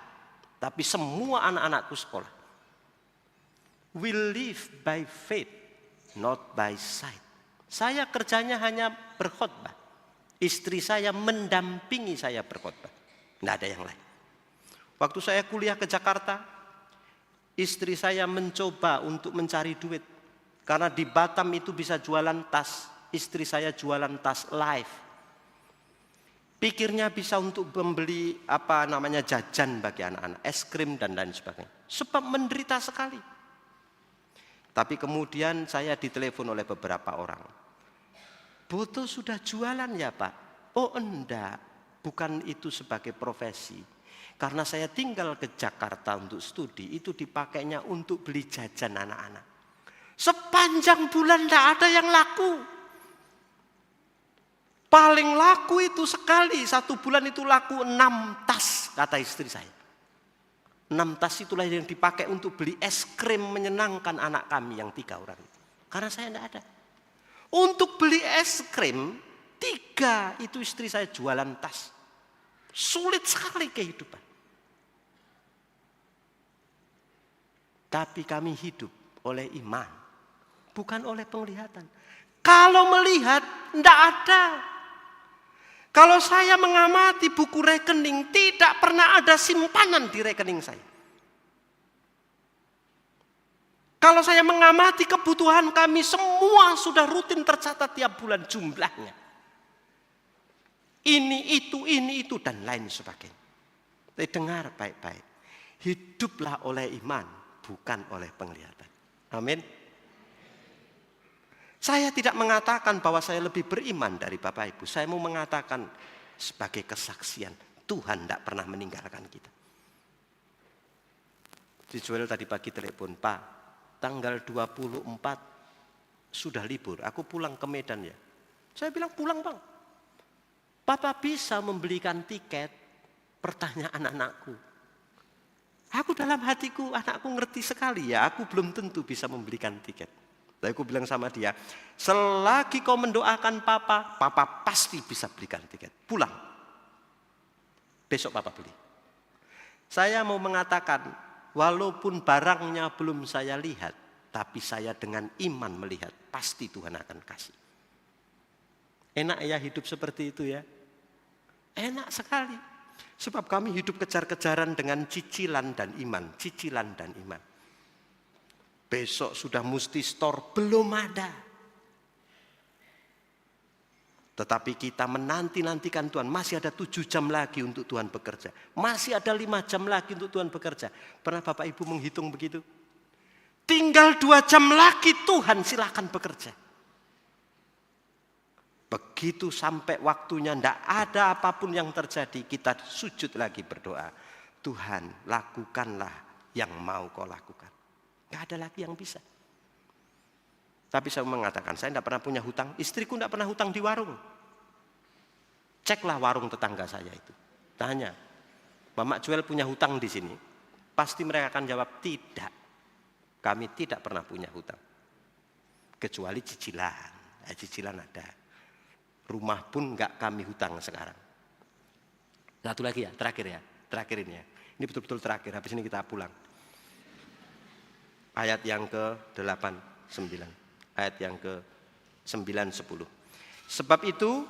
Tapi semua anak-anakku sekolah. We live by faith, not by sight. Saya kerjanya hanya berkhotbah. Istri saya mendampingi saya berkhotbah. Nggak ada yang lain. Waktu saya kuliah ke Jakarta, istri saya mencoba untuk mencari duit. Karena di Batam itu bisa jualan tas, istri saya jualan tas Life. Pikirnya bisa untuk membeli apa namanya jajan bagi anak-anak, es krim dan lain sebagainya. Sebab menderita sekali. Tapi kemudian saya ditelepon oleh beberapa orang. "Boto sudah jualan ya, Pak?" Oh enggak, bukan itu sebagai profesi. Karena saya tinggal ke Jakarta untuk studi, itu dipakainya untuk beli jajan anak-anak. Sepanjang bulan tidak ada yang laku. Paling laku itu sekali, satu bulan itu laku enam tas, kata istri saya. Enam tas itulah yang dipakai untuk beli es krim menyenangkan anak kami yang tiga orang itu. Karena saya tidak ada. Untuk beli es krim, tiga itu istri saya jualan tas. Sulit sekali kehidupan. Tapi kami hidup oleh iman, bukan oleh penglihatan. Kalau melihat, tidak ada. Kalau saya mengamati buku rekening, tidak pernah ada simpanan di rekening saya. Kalau saya mengamati kebutuhan kami, semua sudah rutin tercatat tiap bulan jumlahnya. Ini, itu, ini, itu, dan lain sebagainya. Tapi dengar baik-baik. Hiduplah oleh iman, bukan oleh penglihatan. Amin. Saya tidak mengatakan bahwa saya lebih beriman dari Bapak Ibu. Saya mau mengatakan sebagai kesaksian, Tuhan tidak pernah meninggalkan kita. Si Joel tadi pagi telepon, "Pak, tanggal dua puluh empat sudah libur, aku pulang ke Medan ya." Saya bilang, "Pulang, Bang." "Papa bisa membelikan tiket?" Pertanyaan anakku. Aku dalam hatiku, anakku ngerti sekali ya, aku belum tentu bisa membelikan tiket. Tapi aku bilang sama dia, "Selagi kau mendoakan papa, papa pasti bisa belikan tiket. Pulang. Besok papa beli." Saya mau mengatakan, walaupun barangnya belum saya lihat, tapi saya dengan iman melihat, pasti Tuhan akan kasih. Enak ya hidup seperti itu ya. Enak sekali. Sebab kami hidup kejar-kejaran dengan cicilan dan iman, cicilan dan iman. Besok sudah mesti store, belum ada. Tetapi kita menanti-nantikan Tuhan, masih ada tujuh jam lagi untuk Tuhan bekerja. Masih ada lima jam lagi untuk Tuhan bekerja. Pernah Bapak Ibu menghitung begitu? Tinggal dua jam lagi Tuhan silakan bekerja. Begitu sampai waktunya, ndak ada apapun yang terjadi, kita sujud lagi berdoa. "Tuhan, lakukanlah yang mau kau lakukan." Nggak ada lagi yang bisa. Tapi saya mengatakan, "Saya ndak pernah punya hutang, istriku ndak pernah hutang di warung." Ceklah warung tetangga saya itu. Tanya, "Mamak Joel punya hutang di sini?" Pasti mereka akan jawab, "Tidak. Kami tidak pernah punya hutang." Kecuali cicilan. Ya, cicilan ada. Rumah pun nggak kami hutang sekarang. Satu lagi ya, terakhir ya. Terakhir ini ya. Ini betul-betul terakhir, habis ini kita pulang. Ayat yang ke delapan, sembilan. Ayat yang ke sembilan, sepuluh. "Sebab itu,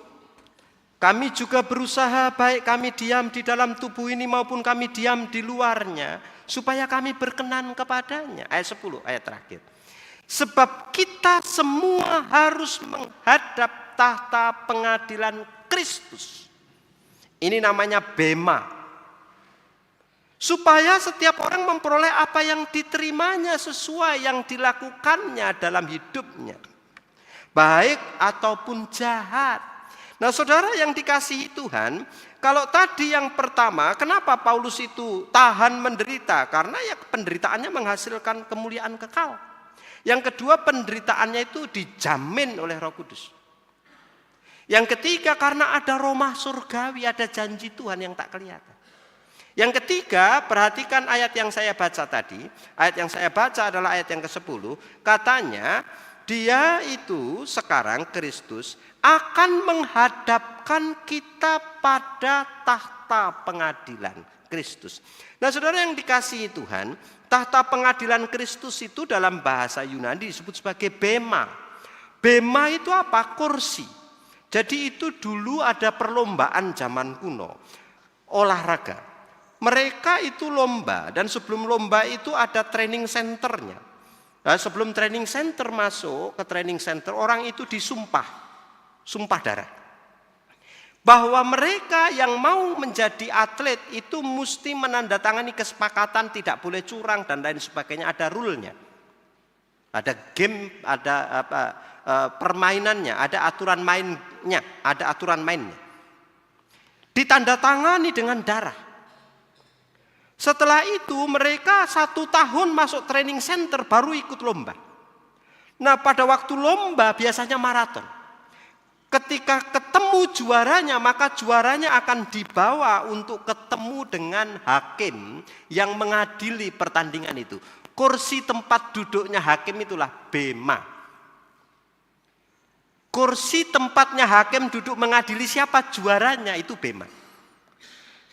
kami juga berusaha, baik kami diam di dalam tubuh ini maupun kami diam di luarnya, supaya kami berkenan kepadanya." Ayat sepuluh, ayat terakhir. "Sebab kita semua harus menghadap tahta pengadilan Kristus." Ini namanya bema. "Supaya setiap orang memperoleh apa yang diterimanya sesuai yang dilakukannya dalam hidupnya, baik ataupun jahat." Nah, saudara yang dikasihi Tuhan, kalau tadi yang pertama, kenapa Paulus itu tahan menderita? Karena ya, penderitaannya menghasilkan kemuliaan kekal. Yang kedua, penderitaannya itu dijamin oleh Roh Kudus. Yang ketiga, karena ada romah surgawi, ada janji Tuhan yang tak kelihatan. Yang ketiga, perhatikan ayat yang saya baca tadi. Ayat yang saya baca adalah ayat yang kesepuluh. Katanya, "Dia itu sekarang, Kristus, akan menghadapkan kita pada tahta pengadilan Kristus." Nah, saudara yang dikasihi Tuhan, tahta pengadilan Kristus itu dalam bahasa Yunani disebut sebagai bema. Bema itu apa? Kursi. Jadi, itu dulu ada perlombaan zaman kuno, olahraga. Mereka itu lomba, dan sebelum lomba itu ada training centernya. Nah, sebelum training center masuk ke training center, orang itu disumpah, sumpah darah, bahwa mereka yang mau menjadi atlet itu mesti menandatangani kesepakatan, tidak boleh curang dan lain sebagainya, ada rule-nya. Ada game, ada apa, eh, permainannya, ada aturan mainnya, ada aturan mainnya. Ditandatangani dengan darah. Setelah itu mereka satu tahun masuk training center baru ikut lomba. Nah, pada waktu lomba biasanya maraton. Ketika ketemu juaranya, maka juaranya akan dibawa untuk ketemu dengan hakim yang mengadili pertandingan itu. Kursi tempat duduknya hakim itulah bema. Kursi tempatnya hakim duduk mengadili siapa juaranya itu bema.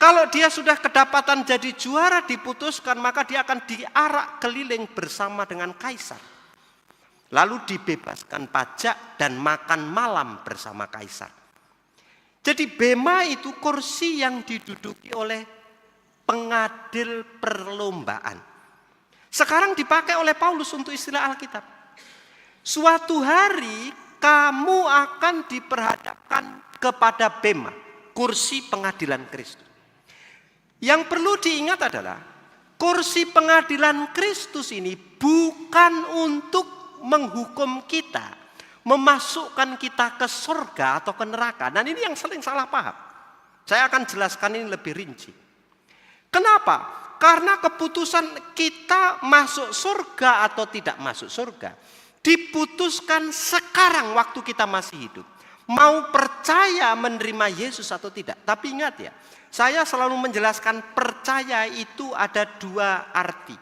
Kalau dia sudah kedapatan jadi juara diputuskan, maka dia akan diarak keliling bersama dengan kaisar. Lalu dibebaskan pajak dan makan malam bersama kaisar. Jadi bema itu kursi yang diduduki oleh pengadil perlombaan. Sekarang dipakai oleh Paulus untuk istilah Alkitab. Suatu hari kamu akan diperhadapkan kepada bema, kursi pengadilan Kristus. Yang perlu diingat adalah kursi pengadilan Kristus ini bukan untuk menghukum kita, memasukkan kita ke surga atau ke neraka. Dan ini yang sering salah paham. Saya akan jelaskan ini lebih rinci. Kenapa? Karena keputusan kita masuk surga atau tidak masuk surga diputuskan sekarang waktu kita masih hidup. Mau percaya menerima Yesus atau tidak. Tapi ingat ya, saya selalu menjelaskan percaya itu ada dua arti.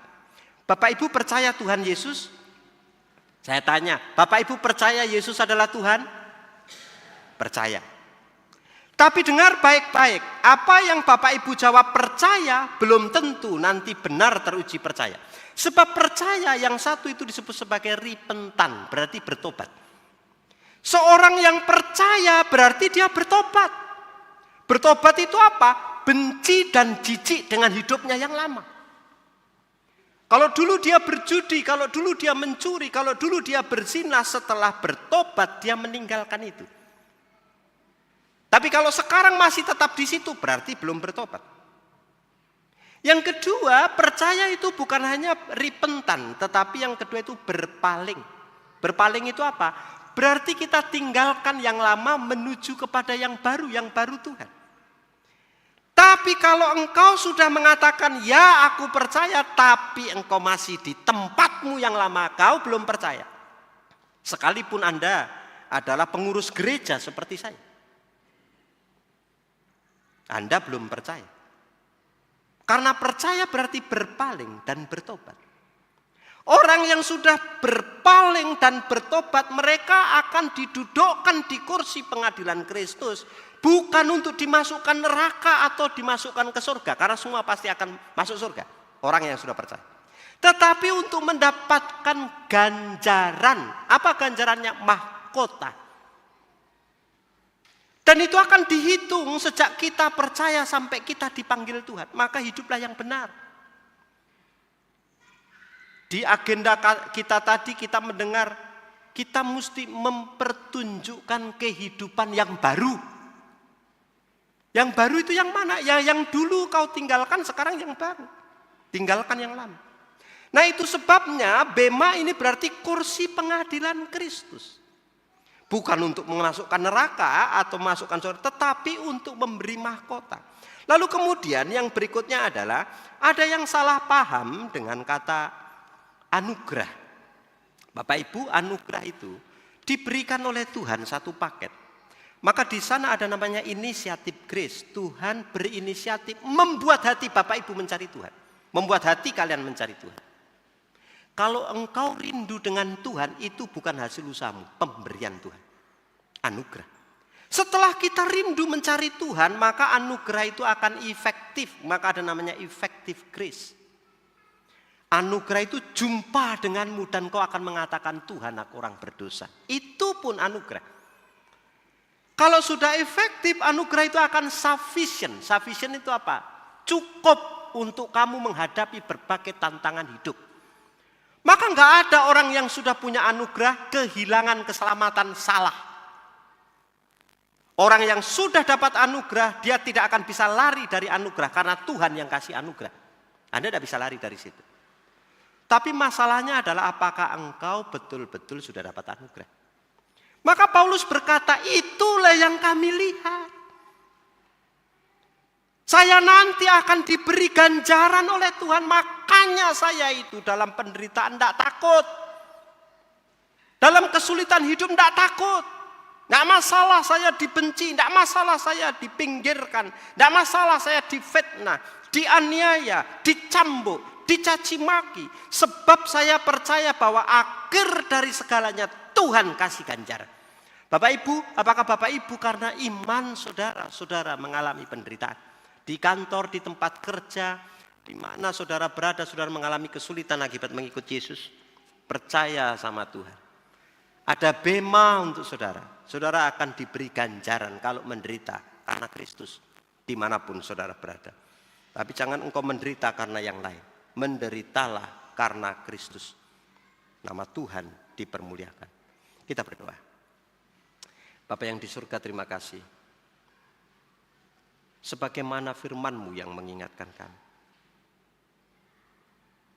Bapak Ibu percaya Tuhan Yesus? Saya tanya, Bapak Ibu percaya Yesus adalah Tuhan? Percaya. Tapi dengar baik-baik, apa yang Bapak Ibu jawab percaya belum tentu nanti benar teruji percaya. Sebab percaya yang satu itu disebut sebagai ripentan, berarti bertobat. Seorang yang percaya berarti dia bertobat. Bertobat itu apa? Benci dan jijik dengan hidupnya yang lama. Kalau dulu dia berjudi, kalau dulu dia mencuri, kalau dulu dia berzina, setelah bertobat dia meninggalkan itu. Tapi kalau sekarang masih tetap di situ, berarti belum bertobat. Yang kedua, percaya itu bukan hanya ripentan, tetapi yang kedua itu berpaling. Berpaling itu apa? Berarti kita tinggalkan yang lama menuju kepada yang baru, yang baru Tuhan. Tapi kalau engkau sudah mengatakan, "Ya, aku percaya," tapi engkau masih di tempatmu yang lama, kau belum percaya. Sekalipun Anda adalah pengurus gereja seperti saya. Anda belum percaya. Karena percaya berarti berpaling dan bertobat. Orang yang sudah berpaling dan bertobat, mereka akan didudukkan di kursi pengadilan Kristus. Bukan untuk dimasukkan neraka atau dimasukkan ke surga. Karena semua pasti akan masuk surga. Orang yang sudah percaya. Tetapi untuk mendapatkan ganjaran. Apa ganjarannya? Mahkota. Dan itu akan dihitung sejak kita percaya sampai kita dipanggil Tuhan. Maka hiduplah yang benar. Di agenda kita tadi kita mendengar kita mesti mempertunjukkan kehidupan yang baru. Yang baru itu yang mana? Ya yang dulu kau tinggalkan sekarang yang baru. Tinggalkan yang lama. Nah itu sebabnya bema ini berarti kursi pengadilan Kristus. Bukan untuk memasukkan neraka atau masukkan surga, tetapi untuk memberi mahkota. Lalu kemudian yang berikutnya adalah ada yang salah paham dengan kata anugerah. Bapak Ibu, anugerah itu diberikan oleh Tuhan satu paket. Maka di sana ada namanya inisiatif grace. Tuhan berinisiatif membuat hati Bapak Ibu mencari Tuhan. Membuat hati kalian mencari Tuhan. Kalau engkau rindu dengan Tuhan, itu bukan hasil usahamu, pemberian Tuhan. Anugerah. Setelah kita rindu mencari Tuhan, maka anugerah itu akan efektif. Maka ada namanya effective grace. Anugerah itu jumpa denganmu dan kau akan mengatakan, "Tuhan, aku orang berdosa." Itu pun anugerah. Kalau sudah efektif, anugerah itu akan sufficient. Sufficient itu apa? Cukup untuk kamu menghadapi berbagai tantangan hidup. Maka nggak ada orang yang sudah punya anugerah kehilangan keselamatan, salah. Orang yang sudah dapat anugerah, dia tidak akan bisa lari dari anugerah karena Tuhan yang kasih anugerah. Anda tidak bisa lari dari situ. Tapi masalahnya adalah apakah engkau betul-betul sudah dapat anugerah? Maka Paulus berkata, "Itulah yang kami lihat." Saya nanti akan diberi ganjaran oleh Tuhan, makanya saya itu dalam penderitaan tidak takut. Dalam kesulitan hidup tidak takut. Tidak masalah saya dibenci, tidak masalah saya dipinggirkan, tidak masalah saya difitnah, dianiaya, dicambuk, dicaci maki. Sebab saya percaya bahwa akhir dari segalanya Tuhan kasih ganjar. Bapak Ibu, apakah Bapak Ibu karena iman saudara, saudara mengalami penderitaan? Di kantor, di tempat kerja, di mana saudara berada, saudara mengalami kesulitan akibat mengikut Yesus. Percaya sama Tuhan. Ada bema untuk saudara. Saudara akan diberi ganjaran kalau menderita karena Kristus, dimanapun saudara berada. Tapi jangan engkau menderita karena yang lain. Menderitalah karena Kristus. Nama Tuhan dipermuliakan. Kita berdoa. Bapa yang di surga, terima kasih. Sebagaimana firman-Mu yang mengingatkan kami,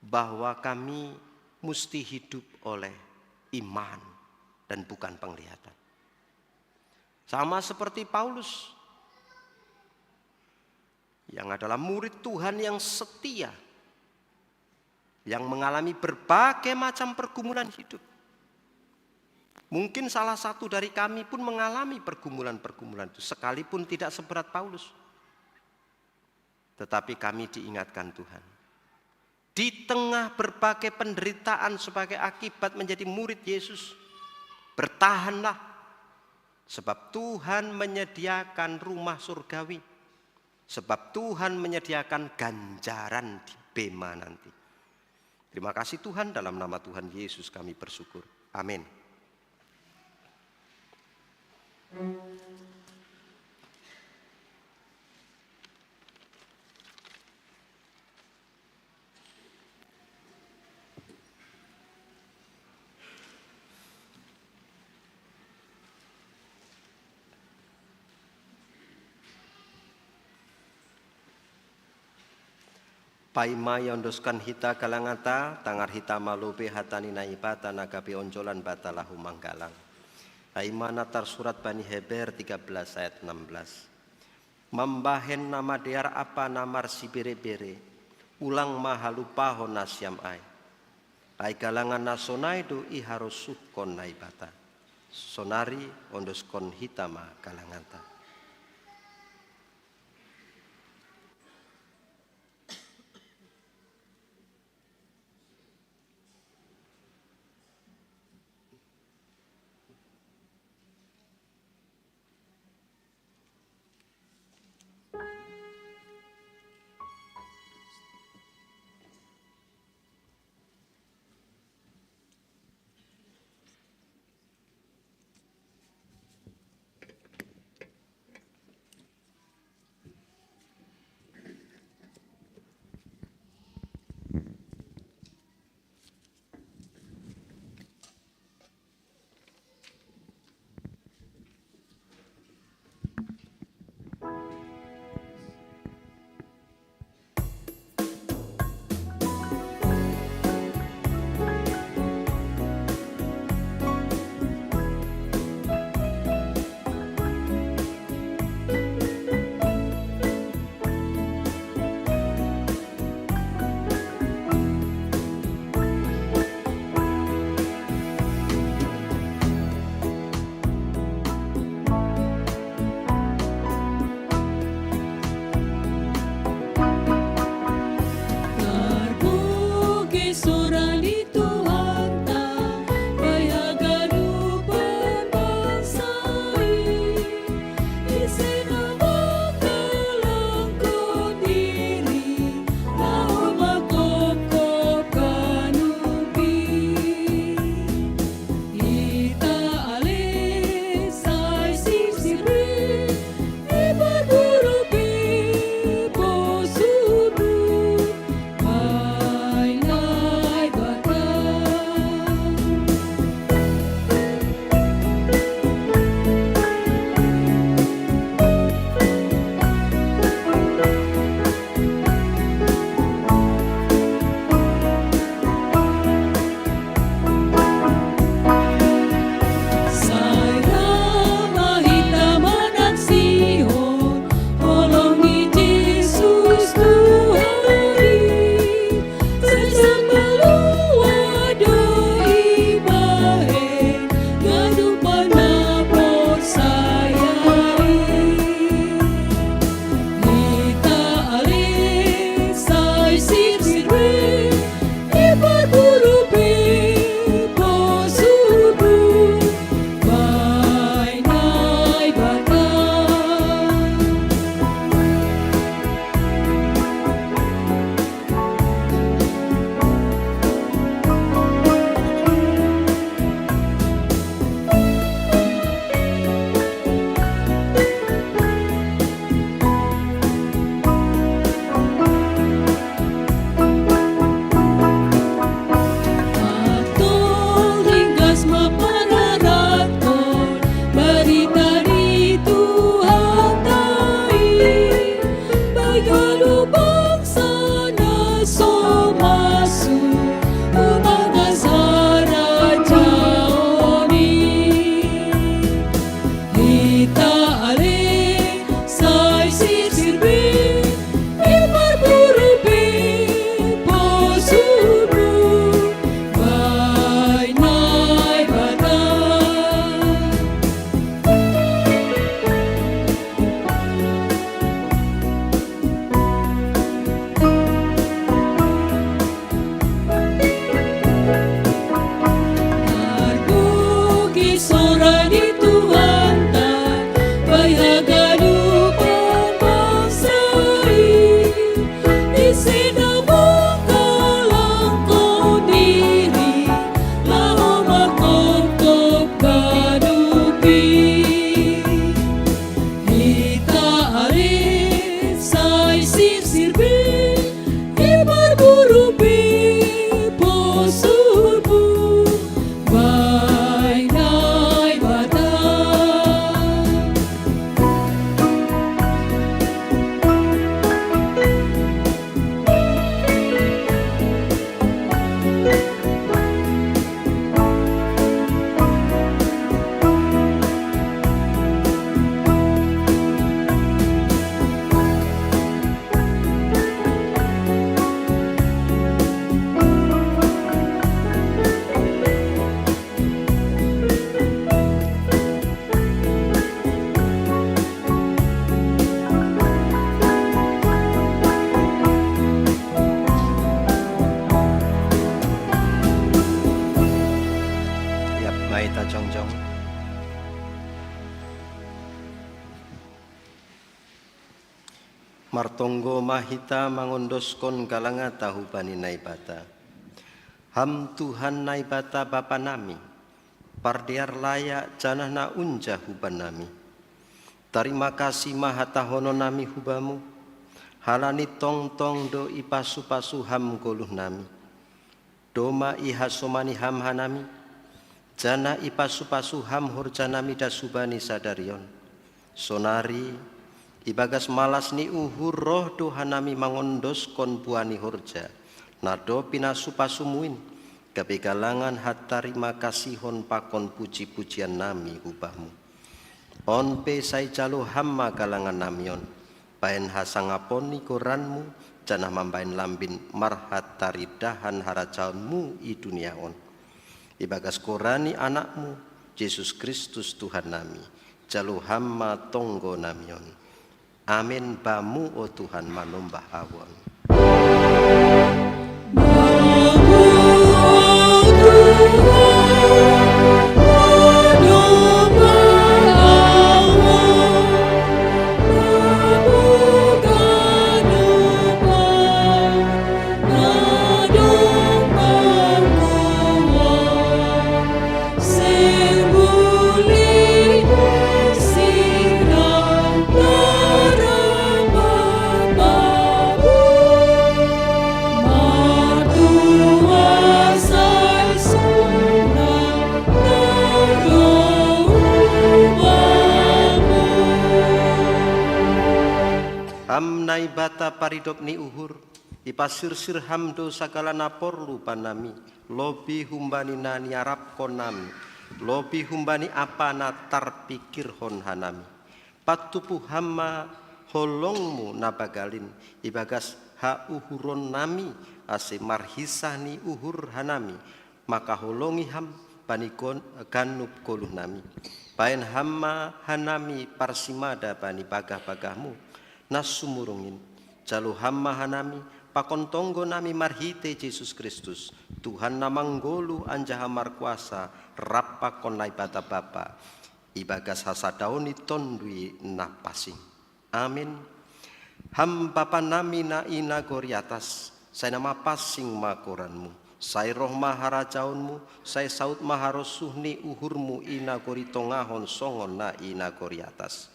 bahwa kami mesti hidup oleh iman dan bukan penglihatan. Sama seperti Paulus, yang adalah murid Tuhan yang setia, yang mengalami berbagai macam pergumulan hidup. Mungkin salah satu dari kami pun mengalami pergumulan-pergumulan itu, sekalipun tidak seberat Paulus. Tetapi kami diingatkan Tuhan. Di tengah berbagai penderitaan sebagai akibat menjadi murid Yesus, bertahanlah. Sebab Tuhan menyediakan rumah surgawi. Sebab Tuhan menyediakan ganjaran di bema nanti. Terima kasih Tuhan, dalam nama Tuhan Yesus kami bersyukur. Amin. Paima yondoskan hita galangata, tangar hita malube hatani naibata nagabe onjolan bata lahu manggalang. Paima na tarsurat bani Heber tiga belas ayat enam belas. Mambahen na madear apa na marsibere-bere, ulang ma halupahon nasiam ai. Ai galangan na sonai do iharosuhkon Naibata. Sonari ondoskon hita ma galanganta. Arit sai sirsir bi, i parburu bi, posur bu, bai Naibata. Yap, mai ta jongjong. Martonggo ma hita mangondoskon galangata hubani Naibata. Ham Tuhan Naibata Bapa nami, pardear layak janah na unjah huban nami. Tarima kasih ma hatahonon nami hubamu, halani tongtong do ipasu-pasu ham goluh nami. Domma ihasomani ham hanami, janah ipasu-pasu ham horja nami das hubani sadari on. Sonari, ibagas malas ni uhur roh do hanami mangondoskon buah ni horja, na dob pinasu-pasumu in, gabe galangan hatarima kasihon pakon puji-pujian nami hubamu. On pe sai jalo ham ma galangan nami on, bahen hasangapon ni goranmu, janah mambahen lambin marhataridahan harajaonmu i dunia on. Ibagas goran ni Anakmu, Jesus Kristus Tuhan nami, jalo ham ma tonggo nami on. Amen. Bamu, o Tuhan, manombah awon. Ham Naibata paridop ni uhur, ipasirsir ham do sagala na porlu banami, lobih humbani na niarapkon nami, lobih humbani apa na tarpikirhon hanami. Patupu ham ma holongmu na bagalin ibagas hauhuron nami, ase marhisah ni uhur hanami makaholongi ham bani gon-, ganup goluh nami. Bahen ham ma hanami parsimada bani bagah-bagahmu na sumurung in. Jalo ham ma hanami pakon tonggo nami marhitei Jesus Kristus, Tuhan na manggoluh anjaha markuasa rap pakon Naibata Bapa, ibagas hasadaon ni Tonduy Napansing. Amin. Ham Bapa nami na i nagori atas, sai na mapansing ma goranmu, sai roh ma harajaonmu, sai saud ma harosuh ni uhurmu i nagori tongahon songon na i nagori atas.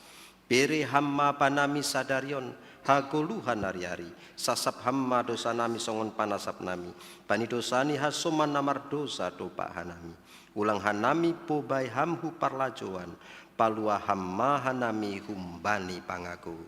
Bere ham ma banami sadari on hagoluhan ari-ari, sasap ham ma dosanami songon panasap nami, bani dosa ni hasoman na mardosa dompak hanami. Ulang hanami pobai ham hu parlajouan, paluah ham ma hanami humbani pangagou.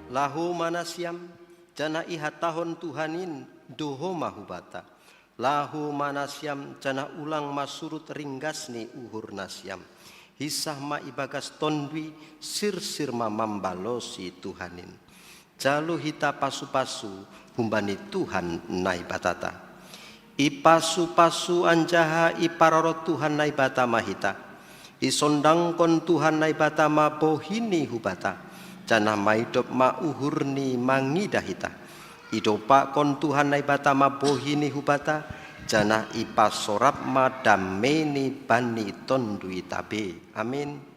Laho ma nasiam, janah ihatahon Tuhan in, doho ma hubanta. Laho ma nasiam, janah ulang ma surut ringgas ni uhur nasiam. Hisah ma ibagas tondui, sirsir ma mambalosi Tuhan in. Jalo hita pasu-pasu humbani Tuhan Naibatata. Ipasu-pasu anjaha iparoro Tuhan Naibata ma hita. Isondangkon Tuhan Naibata ma bohini hubata, janah maidop ma uhurni mangidah hita. Idopakkon Tuhan Naibata ma bohini hubata, janah ipasorap ma dameni bani tondui tabe. Amin.